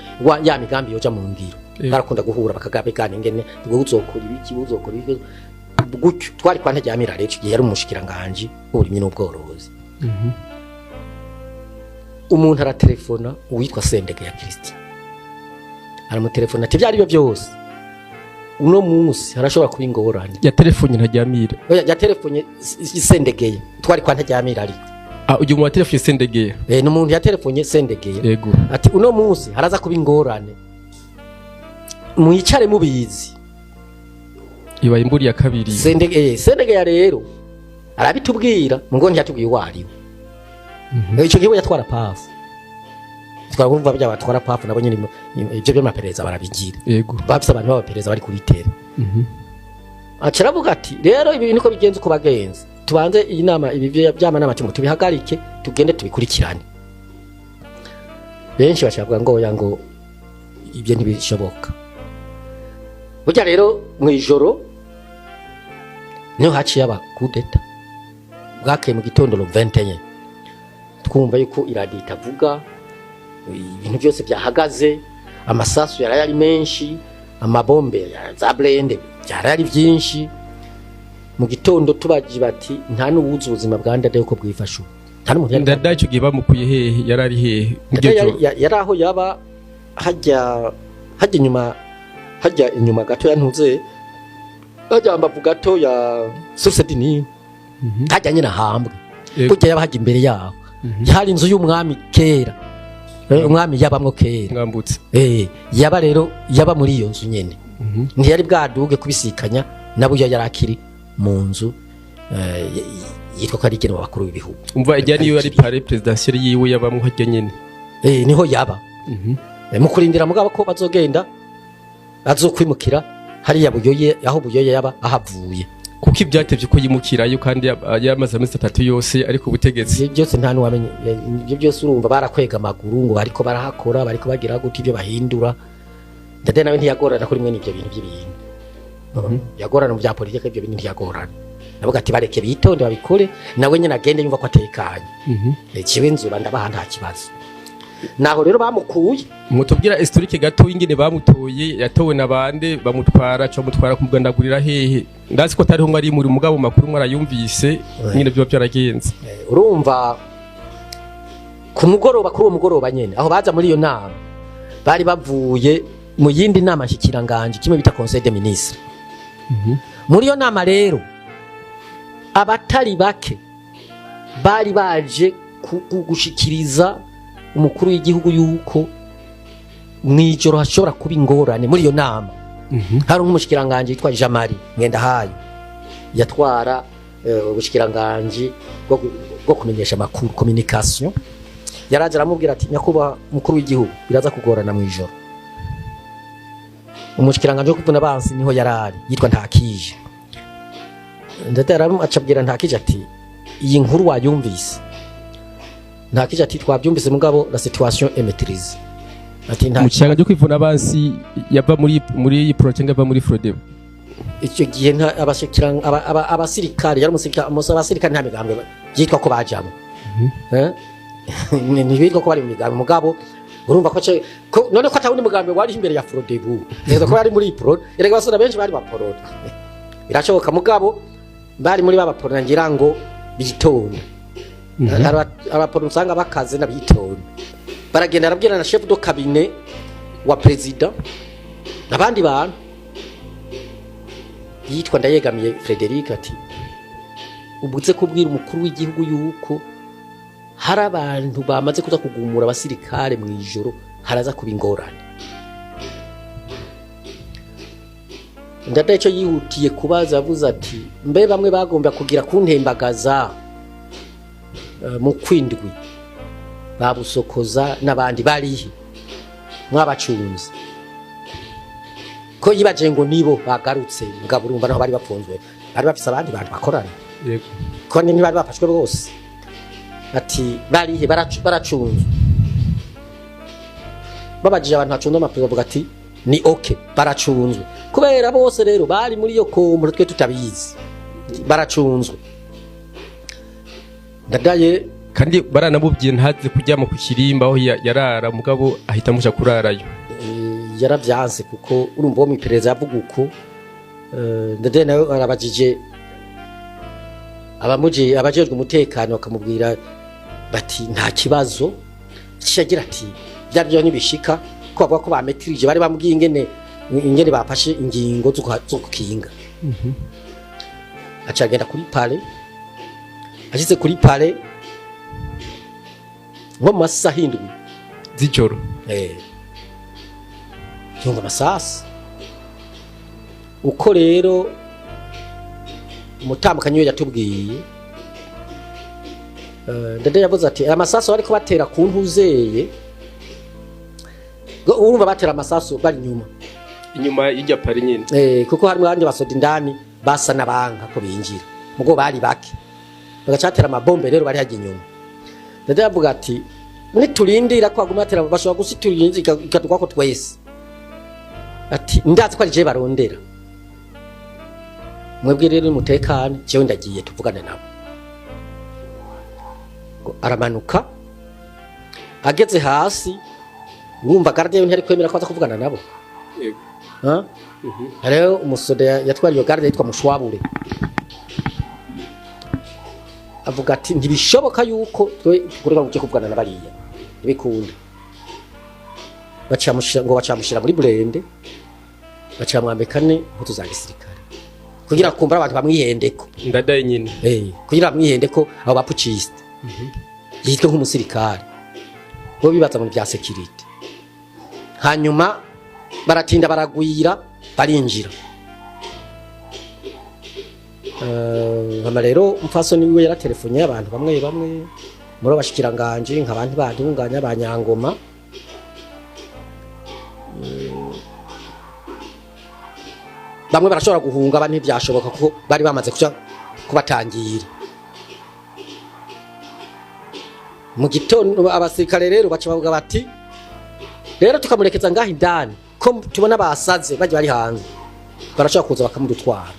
ya migambi yoja mu ngiro?" Barakunda guhura bakagabigana ingene ngo uzokora ibiki, uzokora ibiki, gutyo. Twari kwa Ntaryamira rero, ico gihe yari umushikiranganje w'uburimyi n'ubworozi. Umuntu aratelefona uwitwa Sendege ya Christian, aramutelefona ati: "Ibyo ari byo byose uno munsi harashobora kuba ingorane." Ya telefone Ntaryamira? Oya, yatelefonye Sendegeye, twari kwa Ntaryamira ariko. Ah, uyu mu telefone Sendegeye? Eh, ni umuntu yatelefonye Sendegeye. Ati: "Uno munsi haraza kuba ingorane, mwicare mubizi." Ibaye imburi ya kabiri. Sendegeye rero arabitubwira, mugo ntiyatubwiye uwo ari we. Ico gihe we yatwara PAF, twabumva bya batwara PAF nabo nyine ibyo by'amaperereza barabigira. Bafise abantu b'abaperereza bari kubitera. Aca aravuga ati: "Rero ibi niko bigenza uko bagenza, tubanze iyi nama, ibi by'amanama tumwe tubihagarike, tugende tubikurikirane." Benshi bashaka ngo oya, ngo ibyo ntibishoboka. Burya rero mu ijoro niho haciye aba kudeta. Bwakeye mu gitondo le 21, twumva yuko iradiyo itavuga, ibintu byose byahagaze, amasasu yari ari menshi, amabombe za blindés byari ari byinshi. Mu gitondo tubaji bati: "Nta n'uwuzi ubuzima bwa Ndadaye uko bwifashe ubu, nta n'umuntu yari." Ndadaye icyo gihe bamukuye hehe? Yari ari hehe muri iryo Ndadaye joro? Yari aho yaba hajya inyuma, hajya inyuma gato ya ntuze, hajya mbavu gato ya Source du Nil, hajya nyine ahambwe. Burya yaba hajya imbere yaho hari inzu y'umwami kera. Umwami yabamwo kera. Mwambutse. Yaba rero yaba muri iyo nzu nyene. Ntiyari bwaduge kubisikanya nabo, iyo yari akiri mu nzu. Yitwa ko ari igenewe abakuru b'ibihugu. Umva, ijya niyo yari palais présidentiel yiwe, yabamwo harya nyene. Niho yaba. Mu kurindira mugabo ko bazogenda, bazokwimukira hariya Buyoye, aho Buyoye yaba ahavuye. Kuko ibyatevye ko yimukirayo kandi yamaze amezi 3 yose ari ku butegetsi? Ivyo byose nta nuwamenye. Ibyo byose urumva barakwega amaguru ngo bariko barahakora, bariko bagira gute, ibyo bahindura. Ndade nawe ntiyagorana kuri mwene ibyo bintu by'ibintu yagorana mu bya politike, ibyo bintu ntiyagorana. Navuga ati bareke bitonde babikore, nawe nyine agende yumva ko atekanye. Kibe nzuba ndabaha, nta kibazo. Naho rero bamukuye. Mutubwira historique gato ingene bamutoye, yatowe na bande, bamutwara ca mutwara kumugandagurira hehe? Ndazi ko atariho mwari muri, mugabo makuru mwarayumvise nyine byo byaragenze. Urumva ku mugoroba, kuri uwo mugoroba nyene aho baza muri iyo nama, bari bavuye mu yindi nama nshikiranganje, kimwe bita conseil des ministres. Muri iyo nama rero abatari bake bari baje gushikiriza umukuru w'igihugu yuko mw'ijoro hashobora kuba ingorane. Muri iyo nama hari nk'umushikiranganje yitwa Jean Marie Ngendahayo, yatwara ubushikiranganje bwo kumenyesha amakuru, communication. Yaraje aramubwira ati: "Nyakubahwa umukuru w'igihugu, biraza kugorana mw'ijoro." Umushikiranganje wo kwivuna abansi niho yarari, yitwa Ntakije. Ndetse acabwira Ntakije ati: "Iyi nkuru wayumvise?" Ntakije ati: "Twabyumvise, mugabo la situation est maîtrisée." Ati nta Mu kiyaga cyo kwivuna abansi yava muri projet, ava muri Frodebu? Icyo gihe nta abasirikare, yari umusirikare, abasirikare nta migambwe byitwa ko bajamwo. Eh? Ntibitwa ko bari mu migambi, mugabo urumva ko none ko atawundi mugambi wari imbere ya Frodebu, neza ko bari muri pro. Erega basore benshi bari baporota, birashoboka, mugabo bari muri babaporota ngira ngo bitonda. Abaporota usanga bakaze n'abitonda. Baragenda arabwira na chef de cabinet wa président abandi bantu yitwa Ndayegamiye Frederic ati: "Ubuze kubwira umukuru w'igihugu yuko hari abantu bamaze kuza kugumura abasirikare mu ijoro, haraza kuba ingorane." Ndadaye icyo yihutiye kubaza, avuze ati: "Mbe bamwe bagomba kugira kuntembagaza mu kwindwi, babusokoza n'abandi barihe, mwabacunze?" Ko yibaje ngo nibo bagarutse, mugabo urumva naho bari bapfunzwe bari bafise abandi bantu bakorana. Ko ntibari bafashwe bose. Ati: "Barihe? Baracunzwe." Babajije abantu bacunze amaperereza, bavuga ati: "Ni OK, baracunzwe." Kubera bose rero bari muri iyo kombo twe tutabizi, baracunzwe. Ndadaye Kandi baranamubwiye ntaze kuryama ku kirimba aho yarara, mugabo ahita amusha kurarayo. Yaravyanse kuko urumva uwo mw'iperereza yavuga uko. Ndadaye nawe arabajije abamuje, abajejwe umutekano bakamubwira bati: "Nta kibazo." Agira ati bya byo nibishika ko bavuga ko bametirije, bari bamubwiye ingene bafashe ingingo zo gukinga. Aca agenda kuri palais. Ashitse kuri palais nko mu masaha 7 z'ijoro, yumva amasasi. Uko rero umutambukanyi we yatubwiye, Ndade yavuze ati aya masasu bariko batera ku ntuzeye. Urumva batera amasasu bari inyuma. Inyuma y'irya palais nyene. Kuko harimo abandi basoda indani basa n'abanka ko binjira, mugo bari bake, bagacatera amabombe. Rero bari hajya inyuma. Ndade yavuga ati niturindira ko baguma batera, bashobora gusitura inzu ikatugwako twese. Ati ndazi ko ari jewe barondera, mwebwe rero nimutekane, jewe ndagiye tuvugane nabo. Ngo aramanuka, ageze hasi urumva garde ntiyari kwemera ko aza kuvugana nabo. Ha? Rero umusoda yatwara iyo garde yitwa Mushwabure, avuga ati ntibishoboka yuko twe tukureka ngo ujye kuvugana na bariya, ntibikunda. Bacamushira, ngo bacamushira muri blindé, bacamwambika n'impuzu za gisirikare kugira kumbura abantu bamwihendeko. Ndadaye nyine. Kugira bamwihendeko abo baputschistes, yitwe nk'umusirikare, bo bibaza mu bya sécurité. Hanyuma baratinda baragwira, barinjira. Hama rero umupfasoni wiwe yaratelefonye abantu bamwe bamwe muri abashikiranganje, nk'abantu badunganya abanyangoma. Bamwe barashobora guhunga, abandi ntibyashoboka kuko bari bamaze kuja kubatangira. Mu gitondo abasirikare rero baca bavuga bati rero tukamurekeza ngaho indani, ko tubona basaze bajya bari hanze, barashobora kuza bakamudutwara.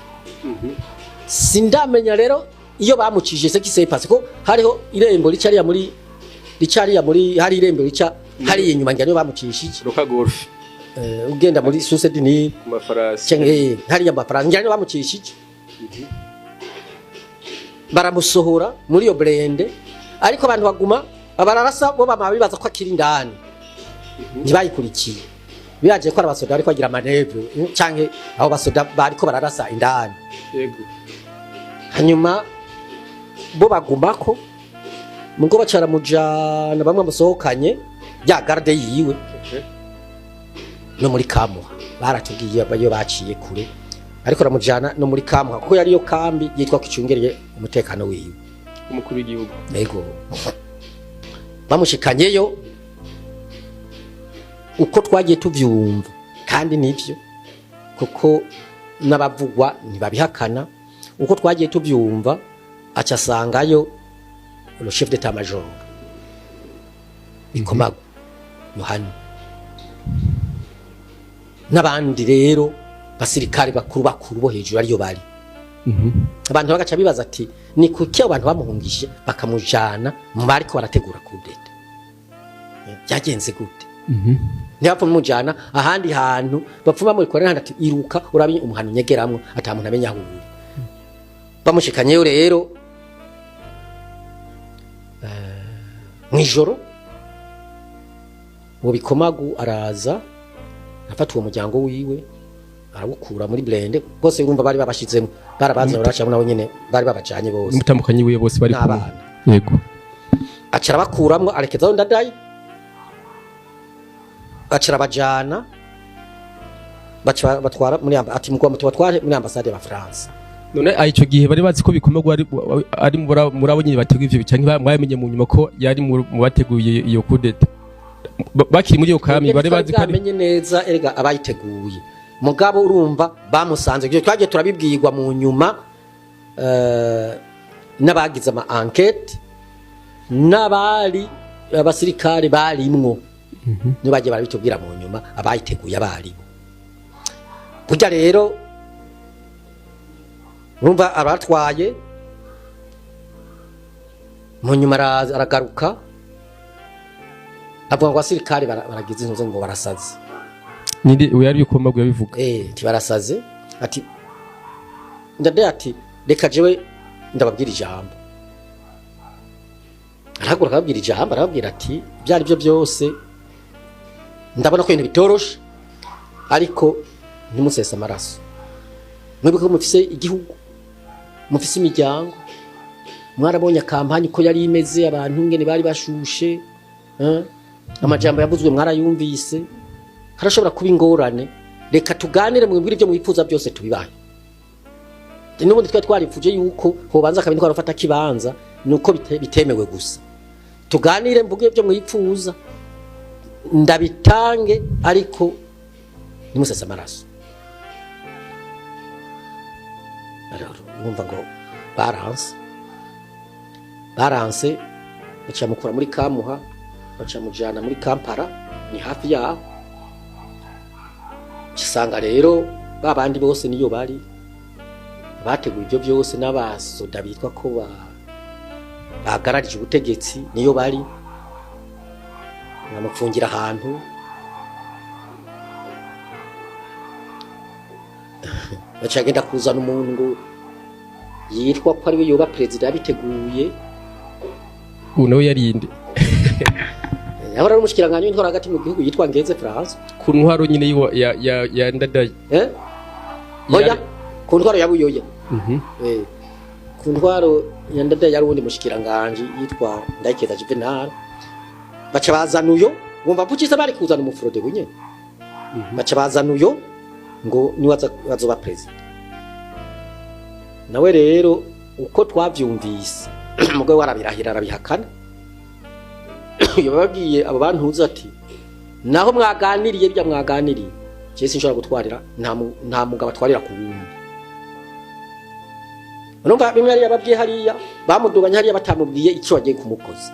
Sindamenya rero iyo bamucije ce qui s'est passé, ko hariho irembo ricariya muri ricariya muri, hari irembo rica hariya inyuma, ngira niyo bamucishije. Roka Golf. Ugenda muri Source du Nil. Ku mafarasi. Canke hariya amafaranga, ngira niyo bamucishije, baramusohora muri iyo blindé, ariko abantu baguma bararasa, bo bama bibaza ko akiri indani, ntibayikurikiye. Biraje ko ari abasoda bariko bagira manœuvre, canke abo basoda bariko bararasa indani. Hanyuma bo bagumako mugo baca baramujana, bamwe bamusohokanye ya garde yiwe no muri Kamuha. Baratubwiye iyo baciye kure, ariko baramujana no muri Kamuha kuko yariyo kambi yitwa ko icungereye umutekano wiwe. Umukuru w'igihugu. Yego. Bamushikanyeyo, uko twagiye tuvyumva, kandi nivyo kuko n'abavugwa ntibabihakana, uko twagiye tuvyumva, aca asangayo le chef d'état major Bikomagu Yohani n'abandi rero basirikare bakuru bakuru bo hejuru ariyo bari. Abantu bagaca bibaza ati ni kuki abo bantu bamuhungishije bakamujana mu bariko barategura coup d'état? Byagenze gute? Ntibapfa mumujana ahandi hantu, bapfuma mubikorera handi, ati iruka urabe umuhano unyegeramwo ata muntu amenya aho uri. Bamushikanyeyo rero mw'ijoro, uwo Bikomagu araza afata uwo muryango wiwe, arawukura muri blindé bose. Urumva bari babashizemo, barabaza baracamo, nabo nyene bari babajanye bose. N'umutambukanyi wiwe bose bari kumwe. N'abana. Aca arabakuramwo, arekezaho Ndadaye, aca arabajana, baca batwara muri ati mugomba tubatware muri ambasade y'Abafaransa. None ico gihe bari bazi ko Bikomagu ari muri abo nyene bateguye ivyo, canke mwamenye mu nyuma ko yari mu bateguye iyo coup d'état? Bakiri muri iyo kambi bari bazi ko ari Bamenye neza erega abayiteguye. Mugabo urumva bamusanze, ibyo twagiye turabibwirwa mu nyuma n'abagize ama enquête n'abari abasirikare barimwo, nibo bagiye barabitubwira mu nyuma abayiteguye abaribo. Burya rero urumva abatwaye mu nyuma aragaruka avuga ngo abasirikare baragize intuze, ngo barasaze. Ninde uyu yari Bikomagu yabivuga? Eh, ntibarasaze. Ati Ndadaye ati reka jewe ndababwira ijambo. Arahaguruka akababwira ijambo, arababwira ati ibyo ari byo byose ndabona ko ibintu bitoroshe, ariko ntimusese amaraso, mwibuke ko mufise igihugu, mufise imiryango. Mwarabonye campagne ko yari imeze, abantu ingene bari bashushe, eh? Amajambo yavuzwe mwarayumvise, harashobora kuba ingorane. Reka tuganire, mwibwire ibyo mwifuza byose tubibaye. N'ubundi twari twarifuje yuko hobanza akabindi twarafata kibanza, nuko bitemewe gusa. Tuganire, mvuge ibyo mwifuza ndabitange, ariko ntimusese amaraso. Urumva ngo baranse, baca mukura muri Kamuha, baca mujana muri Kampala, ni hafi yaho. Usanga rero babandi bose niyo bari bateguye ibyo byose, n'abasoda bitwa ko bahagararije ubutegetsi niyo bari, bamupfungira ahantu. Baca agenda kuzana umuntu ngo yitwa ko ari we yoba perezida yabiteguye. Ubu nawe yarinde? Yahora ari umushikiranganji w'intwaro hagati mu gihugu, yitwa Ngenze François. Ku ntwaro nyine ya Ndadaye? Eh, oya, ku ntwaro ya Buyoya. Ku ntwaro ya Ndadaye yari uwundi mushikiranganji yitwa Ndayikeza Juvenal. Baca bazana uyo, wumva pucisa bari kuzana umufrode nyene. Baca bazana uyo ngo niwe azoba perezida. Nawe rero uko twavyumvise, umugabo we arabirahira, arabihakana. Yababwiye abo bantuza ati: "Naho mwaganiriye bijya mwaganiriye, je sinshobora gutwarira, nta mugabo atwarira ku wundi." Urumva bimwe yari yababwiye hariya, bamuduganye hariya batamubwiye icyo bagiye kumukoza.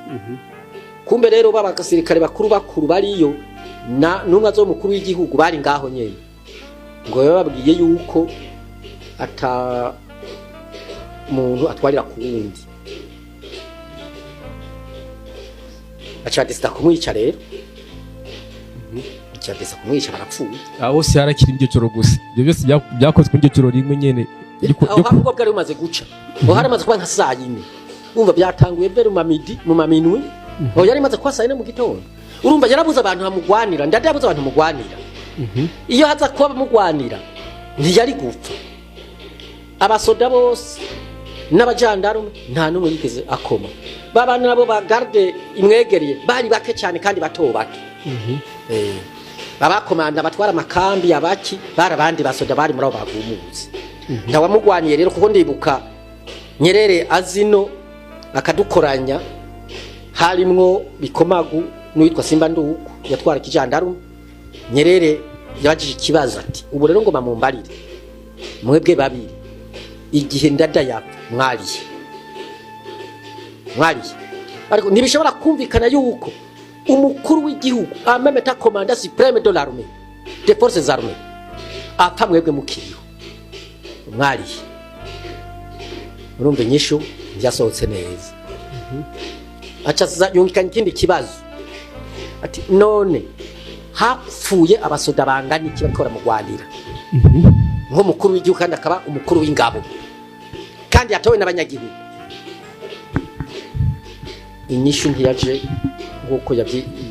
Kumbe rero baba abasirikare bakuru bakuru bariyo na ntumwa zo mukuru w'igihugu bari ngaho nyene, ngo bababwiye yuko ata muntu atwarira ku wundi. Aca décida kumwica rero, aca décida kumwica, barapfuye. Aho hose harakiri iryo joro gusa, ibyo byose byakozwe iryo joro rimwe nyene Aho ubwo bwari bumaze guca, aho hari amaze kuba nka 4:00. Urumva byatanguye mbere mu mamidi, mu maminwi, aho yari imaze kuba 4:00 mu gitondo. Urumva yarabuze abantu bamugwanira, ndade yabuze abantu bamugwanira. Iyo haza kuba bamugwanira ntiyari gupfa. Abasoda bose n'abajandarume nta n'umwe yigeze akoma. Babana nabo ba garde imwegereye bari bake cyane kandi bato bato. Abakomanda batwara amakambi abaki bari abandi basoda bari muri abo bagumutse, ntawamugwaniye rero. Kuko ndibuka Nyerere azino akadukoranya, harimwo Bikomagu n'uwitwa Simba Nduku yatwara ikijandarume. Nyerere yabajije ikibazo ati: "Ubu rero ngoma mumbarire mwebwe babiri, igihe Ndada yapfa mwariye?" Mwariye? Ariko ntibishobora kumvikana yuko umukuru w'igihugu, en même temps commandant suprême de l'armée, des forces armées, apfa mwebwe mukiriho. Mwariye? Urumva inyishu ntiyasohotse neza. Aca aza yungikanya ikindi kibazo ati: "None hapfuye abasoda bangana iki bariko baramugwanira nk'umukuru w'igihugu, kandi akaba umukuru w'ingabo, kandi yatowe n'abanyagihugu?" Inyishu ntiyaje nk'uko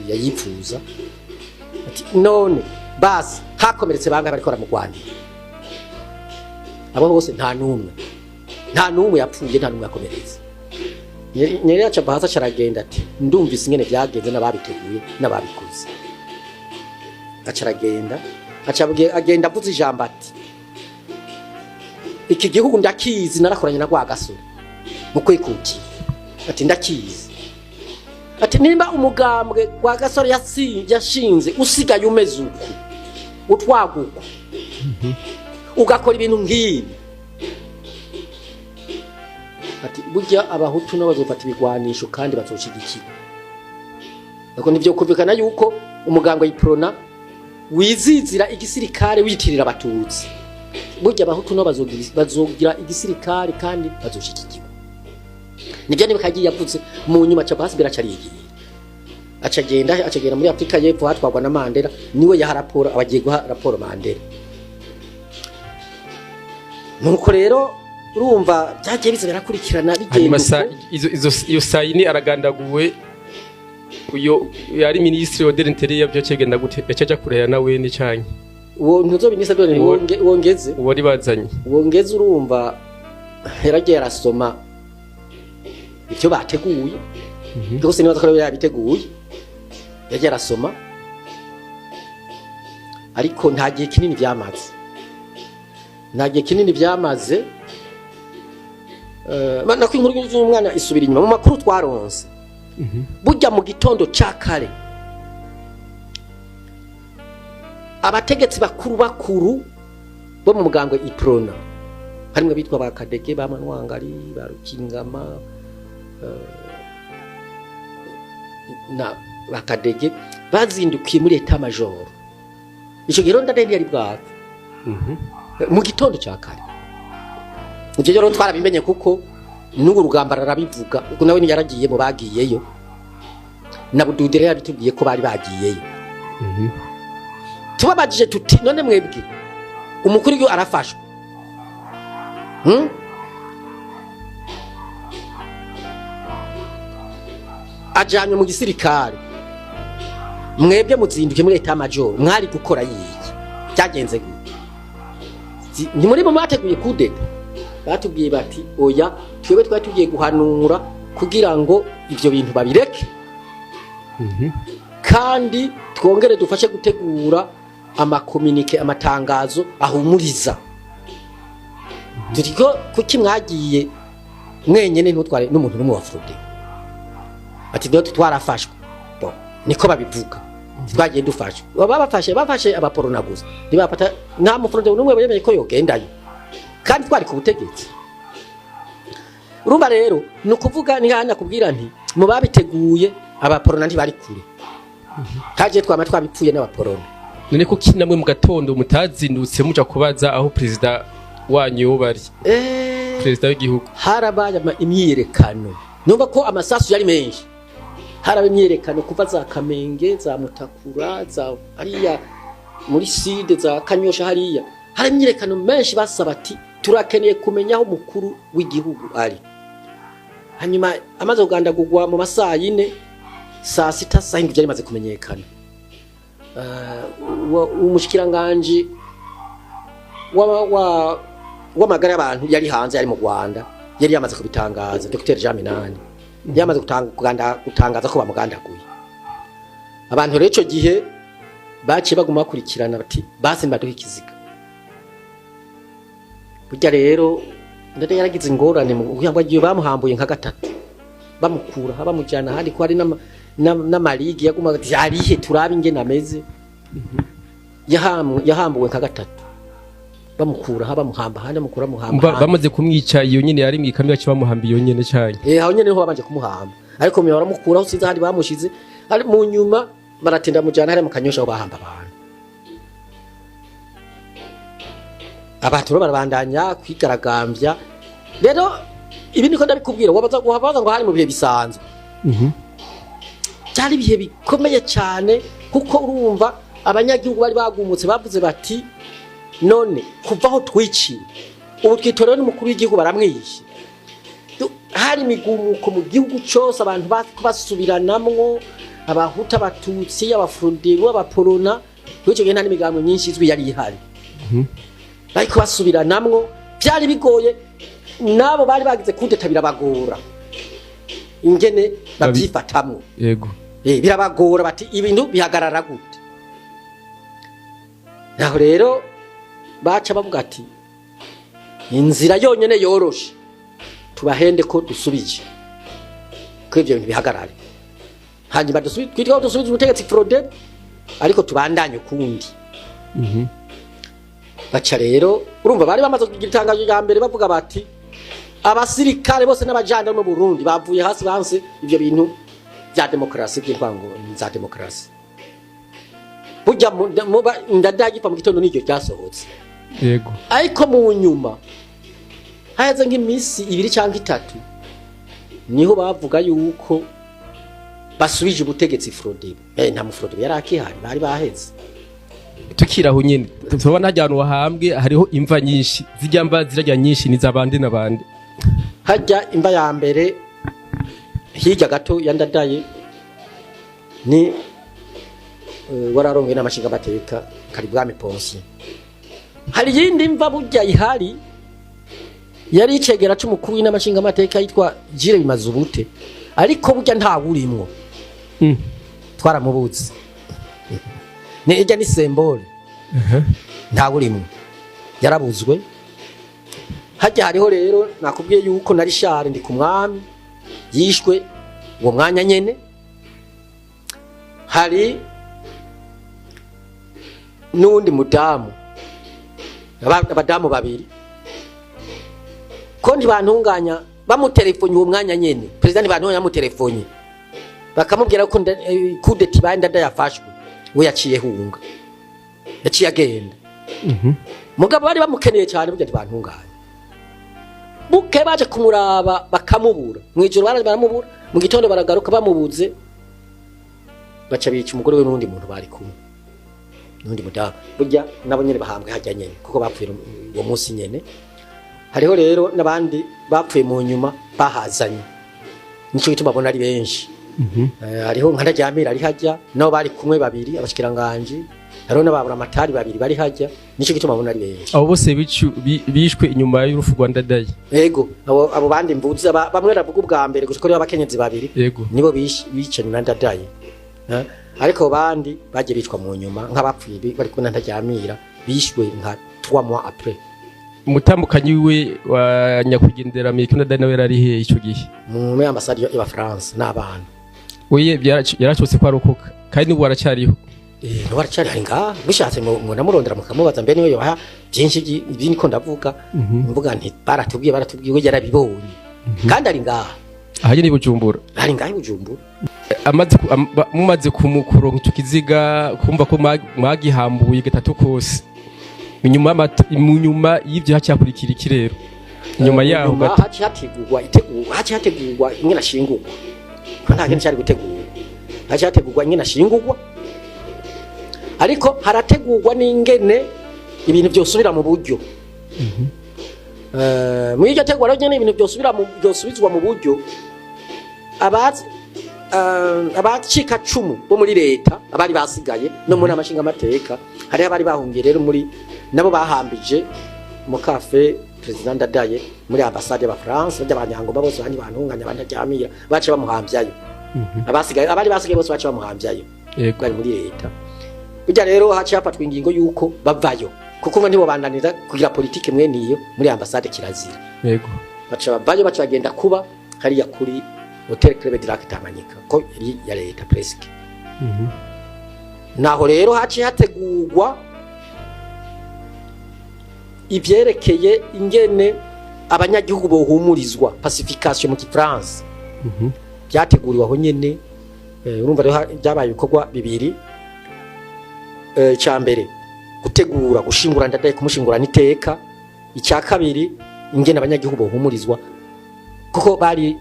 yayipfuza. Ati: "None basi hakomeretse bangahe bariko baramugwanira?" Abo bose nta n'umwe yapfuye, nta n'umwe yakomeretse. Nyerere aca ava hasi, aca aragenda ati: "Ndumvise ingene vyagenze n'ababiteguye n'ababikoze." Aca aragenda, aca agenda avuze ijambo ati: "Iki gihugu ndakizi, narakoranye na Rwagasore mu kwikukira." Ati: "Ndakizi." Ati: "Nimba umugambwe Rwagasore yashinze usigaye umeze uku, utwaguka, ugakora ibintu nk'ibi," ati, "burya abahutu nabo bazofata ibigwanisho kandi bazoshigikira." Ariko nivyo kumvikana yuko umugambwe Iprona wizizira igisirikare witirira abatutsi, burya abahutu nabo bazogira igisirikare kandi bazoshigikirwa. Nivyo niba kagiye yavuze mu nyuma, aca hasi acarigira, acagenda muri Afrika y'Epfo hatwagwa na Mandela, niwe yaha raporo, abagiye guha raporo Mandela. Nuko rero urumva byagiye biza birakurikirana bigenda Hanyuma uko. Iyo 4:00 aragandaguwe, uyo yari ministre de l'Intérieur, byo cegenda gute? Yacaja kurera nawe ni canke? Uwo ntuzo dore wongeze. Uwo wari bazanye. Wongeze, urumva yaragiye arasoma ivyo bateguye byose, nibaza ko yari yabiteguye. Yagiye arasoma, ariko nta gihe kinini byamaze, nta gihe kinini byamaze. Nako inkuru y'umwana isubira inyuma mu makuru twaronse. Burya mu gitondo ca kare abategetsi bakuru bakuru bo mu mugambwe Iprona, harimwo abitwa ba Kadege, ba Manwangari, ba Rukingama, na ba Kadege, bazindukiye muri état-major. Ico gihe rero Ndadaye ntiyari bwapfa. Mu gitondo ca kare ivyo rero twarabimenye, kuko n'ubu rugamba rarabivuga, kuko nawe ntiyaragiye mu bagiyeyo, na Bududere yabitubwiye ko bari bagiyeyo. Tubabajije tuti: "None mwebwe umukuru w'igihugu arafashwe, Ajanywe mu gisirikare, mwebwe muzinduke muri état-major, mwari gukora yiki? Byagenze gute? Ni muri bo mwateguye kudeta?" Batubwiye bati: "Oya, twebwe twari tugiye guhanura kugira ngo ivyo bintu babireke, kandi twongere dufashe gutegura ama communiqués, amatangazo ahumuriza." Turiko kuki mwagiye mwenyene ntutware n'umuntu n'umwe wa Frodebu? Ati do twarafashwe. Bon, niko babivuga, twagiye dufashwe. Baba bafashe bafashe abaporona gusa, ntibafata nta mufrodebu n'umwe bemeye ko yogendayo kandi twari ku butegetsi. Urumva rero, ni ukuvuga ni nk'aho nakubwira nti mu babiteguye abaporona ntibari kure, kaje twama twabipfuye n'abaporona. None ko namwe mu gatondo mutazindutse muja kubaza aho perezida wanyu yoba ari, perezida w'igihugu? Harabaye imyiyerekano. Numva ko amasasu yari menshi, haraba imyiyerekano kuva za Kamenge, za Mutakura, za hariya muri side za Kanyosha. Hariya hari imyiyerekano menshi, basaba ati turakeneye kumenya aho umukuru w'igihugu ari. Hanyuma amaze kugandagurwa mu masaha 4, saa 6, saa 7 byari bimaze kumenyekana. Umushikiranganji w'amagara y'abantu yari hanze, yari mu Rwanda, yari yamaze kubitangaza. Dr Jean Minani yamaze gutangaza ko bamugandaguye. Abantu rero ico gihe baciye baguma bakurikirana bati basi mbaduhe ikiziga. Burya rero ndade yaragize ingorane mu kugira ngo agiye, bamuhambuye nka gatatu, bamukura aha bamujyana ahandi, ko hari n'amarigi yaguma ati arihe turabe ingene ameze. Yahambuwe nka gatatu, bamukura aha bamuhamba ahandi, bamukura bamuhamba ahandi. Bamaze kumwica iyo nyene yari mw'ikamyo, baca bamuhamba iyo nyene canke? Eh, aho nyene niho babanje kumuhamba, ariko mu baramukuraho, sinzi ahandi bamushize. Ari mu nyuma baratinda mujana hariya mu Kanyosha aho bahamba abantu. Abantu rero barabandanya kwigaragambya. Rero ibi niko ndabikubwira, wabaza wabaza ngo hari mu bihe bisanzwe. Byari ibihe bikomeye cyane, kuko urumva abanyagihugu bari bagumutse, bavuze bati none kuva aho twiciwe, ubu twitorewe n'umukuru w'igihugu baramwishe. Hari imigumuko mu gihugu cyose, abantu basubiranamwo, abahuta, abatutsi, abafurudiru, abaporona. Kuri icyo gihe nta n'imigambi myinshi izwi yari ihari. Bariko basubiranamwo, byari bigoye. N'abo bari bagize kudeta birabagora ingene babyifatamwo. Birabagora bati ibintu bihagarara gute? Naho rero baca bavuga ati inzira yonyene yoroshe, tubahende ko dusubije ko ivyo bintu bihagarare, hanyuma twitwa ko dusubize ubutegetsi Frodebu, ariko tubandanye ukundi. Baca rero urumva bari bamaze kugira itangazo rya mbere, bavuga bati abasirikare bose n'abajandarume mu Burundi bavuye hasi, banse ivyo bintu bya demokarasi, by'intwango za demokarasi. Burya ndadagipa mu gitondo n'iryo ryasohotse. Ariko mu nyuma haheze nk'iminsi 2 cyangwa 3, niho bavuga yuko basubije ubutegetsi Frodebu. Nta mufrodebu yari akihari, bari baheze. Tukiraho nyene, turabona harya hantu wahambwe hariho imva nyinshi. Zirya mva zirarya nyinshi ni z'abandi n'abandi? Hajya imva ya mbere hirya gato ya Ndadaye ni wararongoye n'amashinga amateka Karibwami Ponsi. Hari iyindi mva burya ihari, yari icegera c'umukuru w'inama amateka yitwa Jire Bimazubute, ariko burya ntawurimwo. Twaramubuze, ni ijya ni symbole, ntawurimwo, yarabuzwe. Hajya hariho rero nakubwiye yuko nari share ndi ku mwami yishwe uwo mwanya nyene. Hari n'uwundi mudamu, abadamu babiri ko ntibantunganya bamutelefonnye uwo mwanya nyene. Perezida Ntibantunganya bamutelefonnye bakamubwira ko coup d'état ibaye, Ndada yafashwe, we yaciye hunga, yaciye agenda. Mugabo bari bamukeneye cyane. Burya Ntibantunganya buke baje kumuraba bakamubura, mw'ijoro baraje baramubura, mu gitondo baragaruka bamubuze, baca bica umugore we n'undi muntu bari kumwe, n'undi mudamu. Burya nabo nyene bahambwe hajya nyene kuko bapfuye uwo munsi nyene. Hariho rero n'abandi bapfuye mu nyuma bahazanye, nico gituma babona ari benshi. Hariho nka Ndaryamira ari hajya, nabo bari kumwe babiri abashikiranganji, hariho n'ababura amatari babiri bari hajya, nico gituma babona ari benshi. Abo bose bishwe inyuma y'urupfu rwa Ndadaye? Ego, abo bandi mvuze, bamwe ravuga ubwa mbere gusa ko ari abakenyezi babiri. Nibo bicanye na Ndadaye. Ariko abo bandi bagiye bicwa mu nyuma, nk'abapfuye bari kumwe na Ntaryamira, bishwe nka 3 mois après. Umutambukanyi wiwe wa nyakwigendera Melchior Ndadaye nawe yari he ico gihe? Muri ambasade y'Abafaransa n'abana. Oye, yaracotse ko arokoka, kandi n'ubu aracyariho. Eh, waracyari hari ngaha. Bishatse munamurondera mukamubaza, mbe niwe yoha byinshi ibi niko ndavuga. Mvuga nti baratubwiye, we yarabibonye kandi ari ngaha. Ahanye ni Bujumbura? Ari ngaha i Bujumbura. Amaze mumaze kumukuronka ico kiziga, kumva ko mwagihambuye gatatu kose, mu nyuma y'ivyo hacakurikira iki rero inyuma yaho? Nyuma gato. Haciye hategurwa itegurwa, haciye hategurwa ingene ashingurwa, ko nta kintu cyari gutegurwa. Haciye hategurwa ingene ashingurwa, ariko harategurwa n'ingene ibintu byosubira mu buryo. Muri iryo tegura rero nyene ibintu byosubira mu byosubizwa mu buryo, abazi abacika cumu bo muri leta abari basigaye no mu nama nshingamateka, hariho abari bahungiye rero muri nabo bahambije mu kafe président Ndadaye muri ambassade y'Abafaransa, by'abanyangoma bose, abandi bantunganya, abandi aryamira, bace bamuhambyayo. Abasigaye, abari basigaye bose bace bamuhambyayo. Bari muri leta. Burya rero haciye hafatwa ingingo yuko bavayo, kuko ngo ntibobandanira kugira politike mwene iyo muri ambassade, kirazira. Baca bavayo, baca bagenda kuba hariya kuri Hotel Club du Lac Tanganyika, ko yari ya leta presque. Naho rero haciye hategurwa ivyerekeye ingene abanyagihugu bohumurizwa, pacification mu gifaransa. Byateguriwe aho nyene. Urumva rero byabaye ibikorwa bibiri. Icya mbere gutegura gushingura Ndadaye, kumushingurana iteka. Icya kabiri ingene abanyagihugu bohumurizwa, kuko bari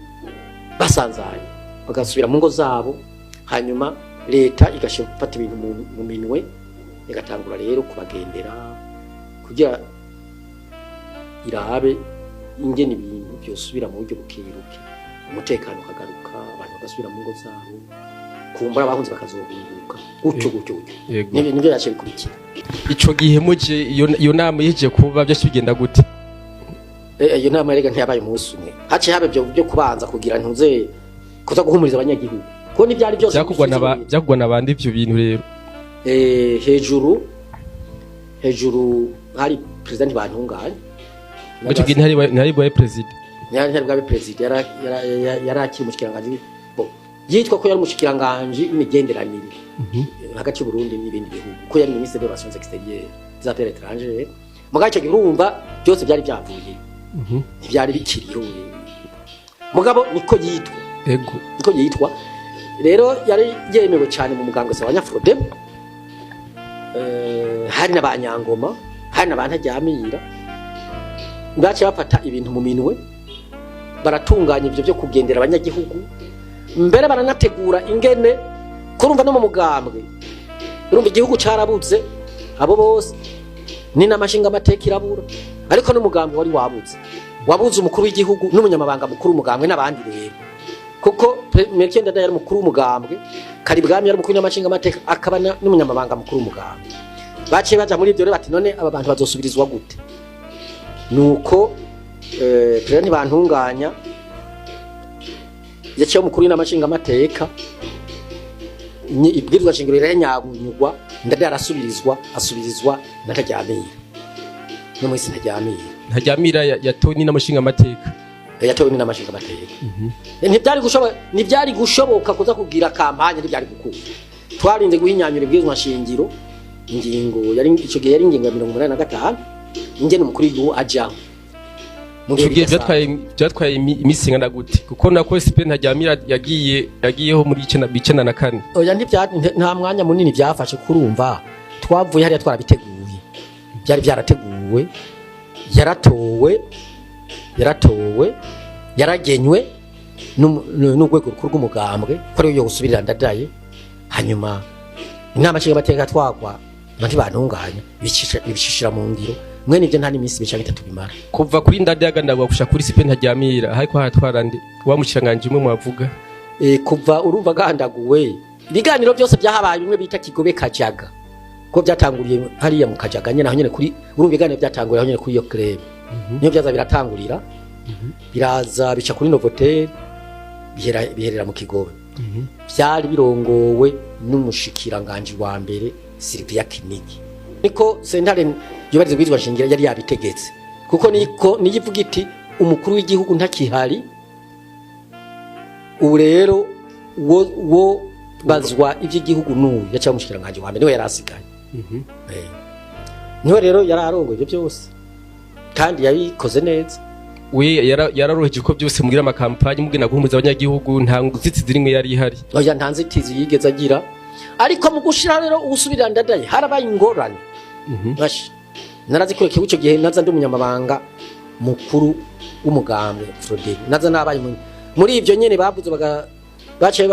basanzaye, bagasubira mu ngo zabo, hanyuma leta igashobora gufata ibintu mu minwe, igatangura rero kubagendera kugira irabe ingene ibintu byosubira mu buryo bukebuke, umutekano ukagaruka, abantu bagasubira mu ngo zabo, kumbura abahunze bakazohunguka, gutyo gutyo gutyo. Nibyo yaciye bikurikira. Ico gihe muje iyo nama yeje kuba, byaciye bigenda gute? Iyo nama rega ntiyabaye umunsi umwe. Haciye haba ibyo byo kubanza kugira ntuze kuza guhumuriza abanyagihugu, kuko ntibyari byose. Byakugwa na bande ivyo bintu rero? Hejuru hari président Ntibantunganya. Muri ico gihe ntihari bwaye président? Ntihari bwabe président, yari akiri umushikiranganji, bo yitwa ko yari umushikiranganji w'imigenderanire hagati y'Uburundi n'ibindi bihugu, ko yari ministre des relations extérieures, des affaires étrangères. Mugabo icyo gihe urumva byose byari byavuye, ntibyari bikiriho, mugabo niko yitwa. Niko yitwa. Rero yari yemewe cyane mu mugambwe wa Frodebu. Hari n'abanyangoma, hari n'abantaryamira. Baciye bafata ibintu mu minwe, baratunganya ibyo byo kugendera abanyagihugu, mbere baranategura ingene kurumva no mu mugambwe. Urumva igihugu carabuze abo bose, ni n'amashinga amateka irabura, ariko n'umugambwe wari wabuze, wabuze umukuru w'igihugu n'umunyamabanga mukuru w'umugambwe n'abandi rero, kuko Melchior Ndadaye yari umukuru w'umugambwe, Karibwami yari umukuru w'amashinga amateka, akaba n'umunyamabanga mukuru w'umugambwe. Baciye baja muri ibyo rero, bati none aba bantu bazosubirizwa gute? Nuko président Ntibantunganya yaciye umukuru w'inama nshingamateka, ibwirizwa nshingiro riranyanyugwa, Ndadaye arasubirizwa, asubirizwa na Ntaryamira, no mwese Ntaryamira. Ntaryamira yatowe n'inama amateka? Yatowe n'inama nshingamateka. Ntibyari gushoboka kuza kugira campagne, ntibyari gukunda. Twarinze guhinyanyura ibwirizwa nshingiro, ingingo yari ico gihe yari ingingo ya 85, ingene umukuru w'igihugu ajaho. Mu Ico bihe gihe bidasanzwe. byatwaye iminsi ingana gute? Kuko nako SP Ntaryamira yagiyeho muri 94. Oya, nta mwanya munini byafashe. Kurumva twavuye hariya twarabiteguye, byari byarateguwe, yaratowe, yaragenywe n'urwego rukuru rw'umugambwe ko ariyo yo gusubirira Ndadaye. Hanyuma inama nshingamateka twagwa Ntibantunganya ibicishira mu ngiro. Mwene ibyo nta n'iminsi ibiri canke itatu bimara. Kuva kuri Ndadaye agandagwa gusha kuri SP Ntaryamira, hariko haratwara nde wa mushikiranganji umwe mwavuga? Kuva urumva agandaguwe, ibiganiro byose byahabaye bimwe bita Kigobe Kajaga, ko byatanguriye hariya mu Kajaga nyene, aho nyene kuri, urumva ibiganiro byatanguriye aho nyene kuri iyo club, niyo byaza biratangurira, biraza bica kuri Novotel, biherera mu Kigobe. Byari birongowe n'umushikiranganji wa mbere Sylvia Kinigi, niko sentare yubahiriza ibwirizwa nshingiro yari yabitegetse. Kuko niko niyo ivuga iti umukuru w'igihugu ntakihari, ubu rero wo bazwa iby'igihugu n'uyu yaciye umushikiranganji wa mbere, niwe yari asigaye. Niwe rero yari arongoye ibyo byose kandi yabikoze neza. We yaroroheje uko byose mugira amakampanye, mugenda guhumuza abanyagihugu, nta nzitizi rimwe yari ihari. Oya, nta nzitizi yigeze agira, ariko mu gushira rero uwusubirira Ndadaye harabaye ingorane. Basha narazikurikiye ico gihe, naza ndi umunyamabanga mukuru w'umugambwe Frodebu, naza nabaye muri ivyo nyene bavuze baga baciye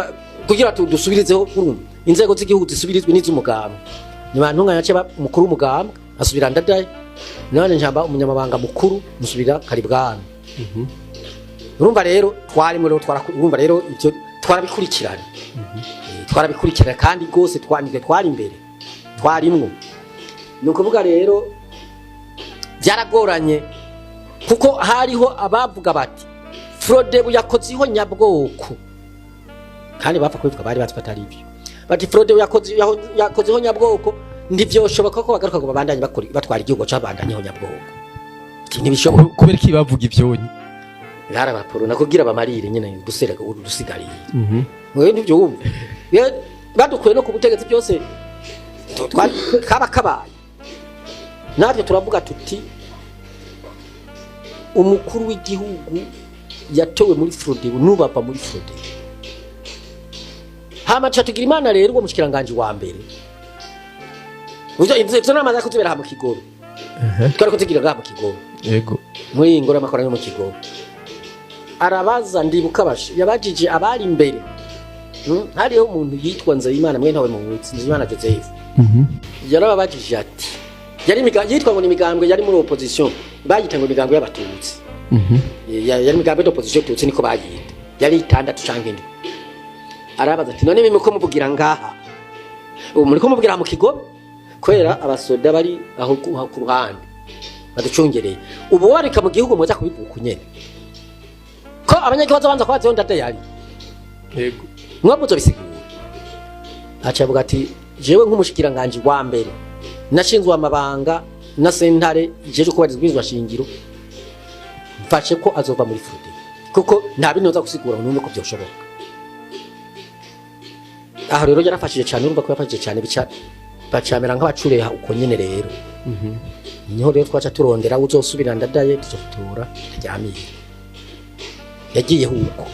kugira dusubirizeho urumva inzego z'igihugu zisubirizwe n'iz'umugambwe, ni bantu nka yaciye umukuru w'umugambwe asubira Ndadaye, none njamba umunyamabanga mukuru musubira Karibwami. Urumva rero twarimo rero urumva rero ivyo twarabikurikirana. Twarabikurikirana kandi rwose twanitwe twari imbere, twarimwo. Ni ukuvuga rero byaragoranye kuko hariho abavuga bati Frodebu yakoze iho nyabwoko, kandi bapfa kubivuga bari bazi ko atari ibyo, bati Frodebu yakoze iho nyabwoko, ntivyoshoboka ko bagaruka ngo babandanye batwara igihugu cabandanyeho nyabwoko. Ati ntibishoboka. Kubera iki bavuga ivyonyi? Narabaporo nakubwira bamarire nyene gusera udusigariye. Mwewe ntivyumva. Badukuye no ku butegetsi byose kaba kabaye, natwe turavuga tuti umukuru w'igihugu yatowe muri Frodebu nubava muri Frodebu. Hama ca tugira Imana rero uwo mushikiranganji wa mbere. Ivyo nama zako zibera mu Kigobe, twari kuzigira ngaha mu Kigobe. Muri iyi ngoro y'amakoraniro mu Kigobe, arabaza, ndibuka bashe yabajije abari imbere. Hariho umuntu yitwa Nzeyimana, mwene ntawe muwutsi, Nzeyimana Joseph. Yarababajije ati yari yitwa ngo ni imigambwe yari muri opposition, bayita ngo imigambwe y'abatutsi. Yari imigambwe d'opposition tutsi, niko bayita, yari itandatu canke indwi. Arabaza ati none mwe ko muvugira ngaha, ubu muriko muvugira mu Kigobe kubera abasoda bari aho ku ruhande baducungereye, ubu warika mu gihugu muza kubivuga uku nyene ko abanyagihugu babanza kubaza Ndadaye yari mwabuze bisigura. Aca avuga ati jewe nk'umushikiranganje wa mbere nashinzwe amabanga na sentare ijeje kubahiriza ibwirizwa shingiro, mfashe ko azova muri Frode kuko nta bindi noza gusigura ngo numve ko byoshoboka. Aho rero yarafashije cyane, urumva ko yafashije cyane, bica bacamera nk'abacureha uko nyene. Rero niho rero twaca turondera uzosubira Ndadaye, tuzotora Ntaryamira, yagiye huko.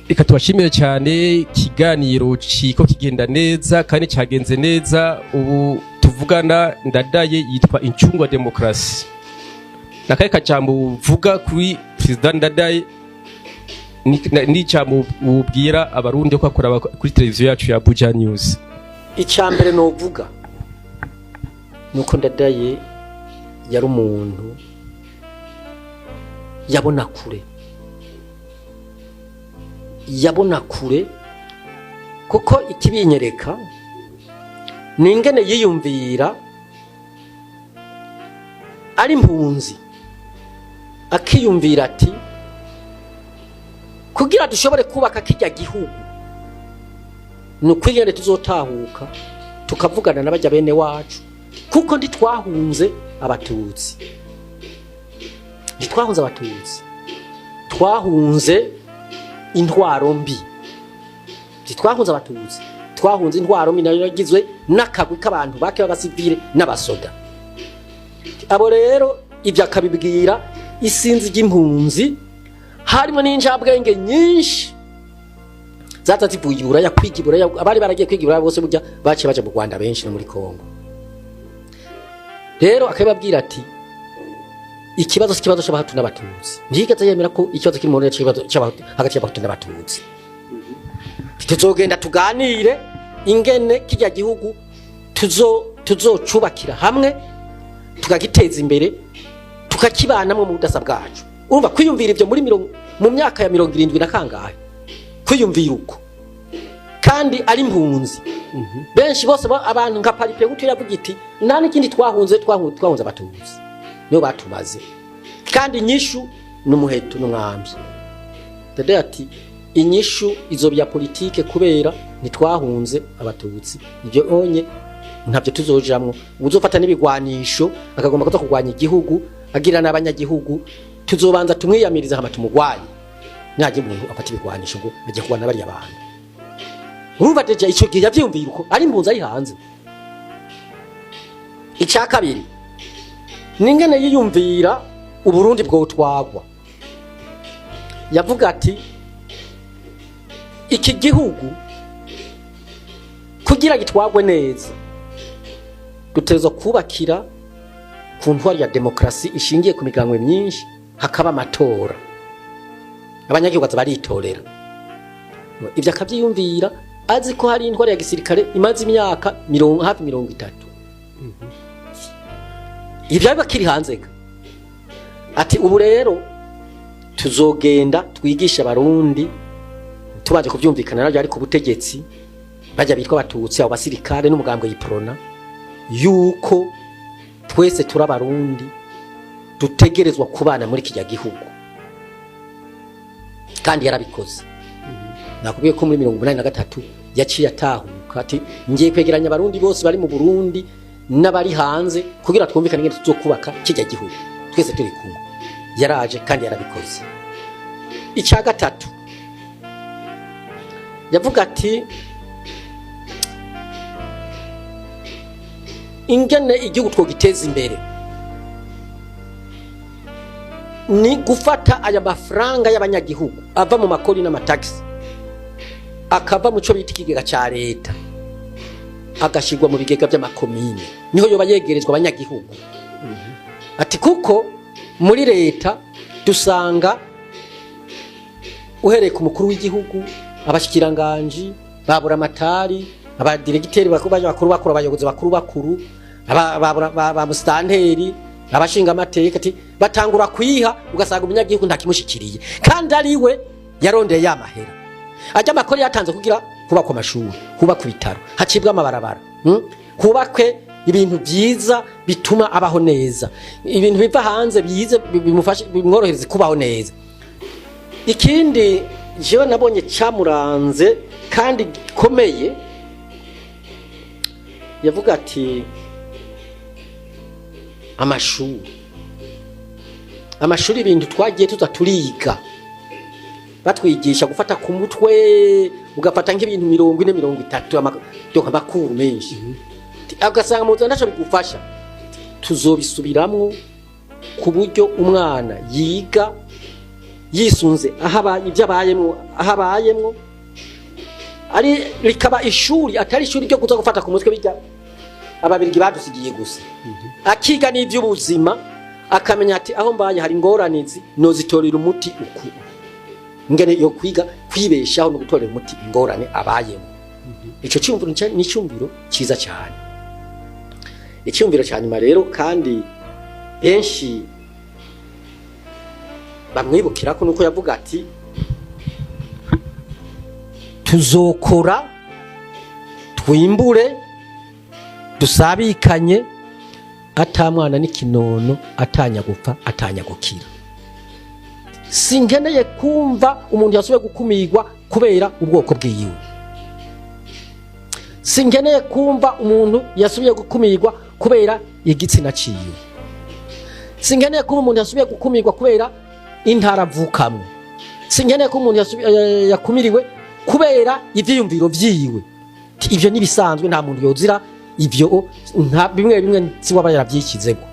Reka tubashimire cyane, ikiganiro ciko kigenda neza kandi cyagenze neza. Ubu tuvugana Ndadaye yitwa incungwa demokarasi. Nakaye kajambo uvuga kuri Perezida Ndadaye n'ijambo ubwira abarundi ko akora kuri televiziyo yacu ya Buja News? Icya mbere novuga nuko Ndadaye yari umuntu yabona kure, yabona kure, kuko ikibinyereka ni ingene yiyumvira ari impunzi, akiyumvira ati kugira dushobore kubaka kirya gihugu ni ukwigene tuzotahuka tukavugana n'abajya bene wacu, kuko ntitwahunze abatutsi, ntitwahunze abatutsi, twahunze intwaro mbi. Ntitwahunze abatutsi, twahunze intwaro mbi nayo yagizwe n'akagwi k'abantu bake b'abasivile n'abasoda. Abo rero ibyo akabibwira isinzi ry'impunzi, harimo n'injabwenge nyinshi zaza zivuye i Buraya kwiga i Buraya. Abari baragiye kwiga i Buraya bose burya baciye baja mu Rwanda, benshi no muri Kongo. Rero akababwira ati ikibazo si ikibazo c'abahutu n'abatutsi. Ntiyigeze yemera ko ikibazo kiri mu Burundi c'ikibazo c'abahutu, hagati y'abahutu n'abatutsi. Tuzogenda tuganire ingene kirya gihugu tuzocubakira hamwe, tukagiteza imbere, tukakibanamwo mu budasa bwacu. Urumva kwiyumvira ivyo muri mu myaka ya 70 na kangahe, kwiyumvira uko kandi ari impunzi benshi bose abantu nka Palipehutu yavuga iti nta n'ikindi twahunze, twahunze abatutsi nibo batumaze, kandi inyishu n'umuheto n'umwambi. Dede ati inyishu izo bya politike kubera ntitwahunze abatutsi, ibyo onye. Ntabyo tuzojamwo. Uzofata n'ibigwanisho akagomba kuza kurwanya igihugu agira n'abanyagihugu, tuzobanza tumwiyamiriza hama tumugwanye. Naje umuntu afata ibigwanisho ngo ajye kurwana bariya bantu. Urumva déjà ico gihe yavyiyumvira uko ari impunzi, ari hanze. Icya kabiri ningene yiyumvira Uburundi bwotwagwa. Yavuga ati iki gihugu kugira gitwagwe neza dutegerezwa kubakira ku ntwari ya demokarasi ishingiye ku migambwe myinshi, hakaba amatora, abanyagihugu baza baritorera. Ivyo akavyiyumvira azi ko hari intwari ya gisirikare imaze imyaka hafi 30. Ivyo biba kiri hanze ga. Ati ubu rero tuzogenda twigisha Abarundi, tubanje kuvyumvikana nabyo ari ku butegetsi, bajya bitwa Abatutsi, abo basirikare n'umugambwe Yiprona, yuko twese turi Abarundi, dutegerezwa kubana muri kijya gihugu. Kandi yarabikoze. Nakubwiye ko muri 83 yaciye atahuka, ati ngiye kwegeranya Abarundi bose bari mu Burundi n'abari hanze kugira twumvikane ingene tuzokubaka kijya gihugu twese turi kumwe. Yaraje kandi yarabikoze. Icya gatatu yavuga ati ingene igihugu twogiteza imbere ni gufata aya mafaranga y'abanyagihugu ava mu makori n'amatagisi, akava mu cyo bita ikigega cya leta, agashyirwa mu bigega by'amakomine, niho yoba yegerezwa abanyagihugu. Ati kuko muri leta dusanga uhereye ku mukuru w'igihugu, abashikiranganji, baburamatari, abadiregiteri bakuru bakuru bakuru, abayobozi bakuru bakuru, ba musitanteri, abashinga amateka, ati batangura kwiha, ugasanga umunyagihugu ntakimushikiriye kandi ari we yarondeye ya mahera ajya amakori yatanze kugira kubakwa amashuri, kubakwa ibitaro, hacibwa amabarabara, Hubakwe ibintu byiza bituma abaho neza, ibintu biva hanze bize bimufashe, bimworohereze kubaho neza. Ikindi jewe nabonye cyamuranze kandi gikomeye, yavuga ati amashuri, ibintu twagiye tuza turiga batwigisha gufata ku mutwe, ugafata nk'ibintu 40, 30, donc amakuru menshi, ugasanga mu buzima ntaco bigufasha. Tuzobisubiramwo ku buryo umwana yiga yisunze aho abaye, ibyo abayemwo, aho abayemwo ari, rikaba ishuri atari ishuri ryo kuza gufata ku mutwe bijya Ababirigi badusigiye gusa. Akiga n'iby'ubuzima, akamenya ati aho mbaye hari ingorane izi, nozitorera umuti uku, ingene yo kwiga kwibeshaho no gutorera umuti ingorane abayemo. Ico cyumviro ni icyumviro cyiza cyane. Icyumviro cya nyuma rero, kandi benshi bamwibukira ko, nuko yavuga ati tuzokora, twimbure, dusabikanye, ata mwana n'ikinono, atanya gupfa, atanya gukira. Sinkeneye kumva umuntu yasubiye gukumirwa kubera ubwoko bwiwe, sinkeneye kumva umuntu yasubiye gukumirwa kubera igitsina ciwe, sinkeneye kumva umuntu yasubiye gukumirwa kubera intara avukamwo, sinkeneye ko umuntu yakumiriwe kubera ivyiyumviro vyiwe. Ivyo nibisanzwe, nta muntu yozira ivyo, nta bimwe bimwe si waba yaravyikizeko.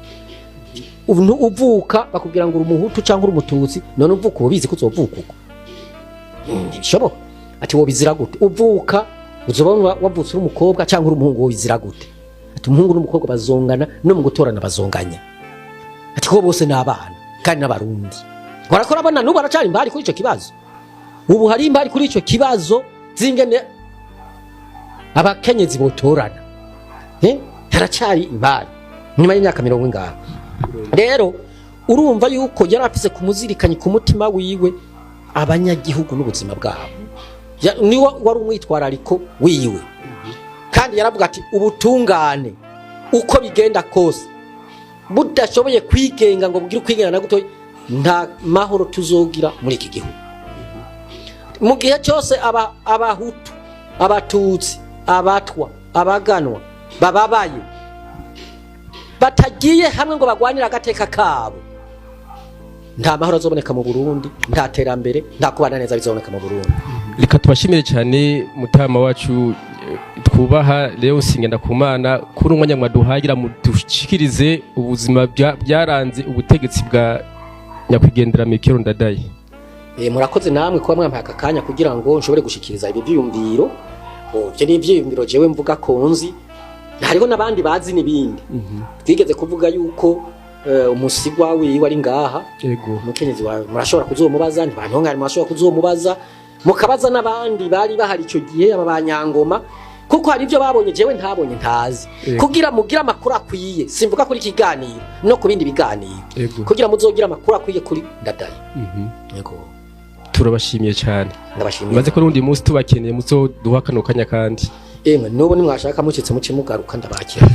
Ubu uvuka bakubwira ngo uri Umuhutu cyangwa uri Umututsi, none uvuka uba ubizi ko uzovuka uko? Ntibishoboka. Ati wobizira gute? Uvuka uzoba wavutse uri umukobwa cyangwa uri umuhungu, wobizira gute? Ati umuhungu n'umukobwa bazongana, no mu gutorana bazonganya. Ati ko bose ni abana kandi n'Abarundi. Barakora abana, n'ubu baracari imbari kuri ico kibazo. Ubu hari imbari kuri ico kibazo zingene abakenyezi botorana. Haracari imbari nyuma y'imyaka mirongo ingahe. Rero urumva yuko yari afise kumuzirikanye ku mutima wiwe abanyagihugu n'ubuzima bwabo. Niwo wari umwitwarariko wiwe. Kandi yaravuga ati ubutungane uko bigenda kose budashoboye kwigenga ngo bugire ukwigenga na gutoya, nta mahoro tuzogira muri iki gihugu. Mu gihe cyose Abahutu, Abatutsi, Abatwa, Abaganwa Bababaye, batagiye hamwe ngo bagwanire agateka kabo, nta mahoro azoboneka mu Burundi, nta terambere, nta kubana neza bizoboneka mu Burundi. Reka tubashimire cyane, mutama wacu twubaha Leonce Ngendakumana, kuri umwanya mwaduhagira mudushikirize ubuzima byaranze ubutegetsi bwa nyakwigendera Melchior Ndadaye. Murakoze namwe kuba mwampaye aka kanya kugira ngo nshobore gushikiriza ibi vyiyumviro. Ivyo ni ivyiyumviro jewe mvuga ko nzi, hariho n'abandi bazi n'ibindi. Twigeze kuvuga yuko umusigwa wiwe ari ngaha, umukenyezi wawe, murashobora kuzomubaza, ntibantongane, murashobora kuzomubaza, mukabaza n'abandi bari bahari ico gihe, aba banyangoma, kuko hari ibyo babonye jewe ntabonye, ntazi, kugira mugire amakuru akwiye. Simvuga kuri kiganiro, no ku bindi biganiro, kugira muzogire amakuru akwiye kuri Ndadaye. Yego. Turabashimiye cyane. Ndabashimiye. Maze ko n'undi munsi tubakeneye muzoduha kano kanya kandi. Emwe, n'ubu nimwashaka mucitse muce mugaruka, ndabakira.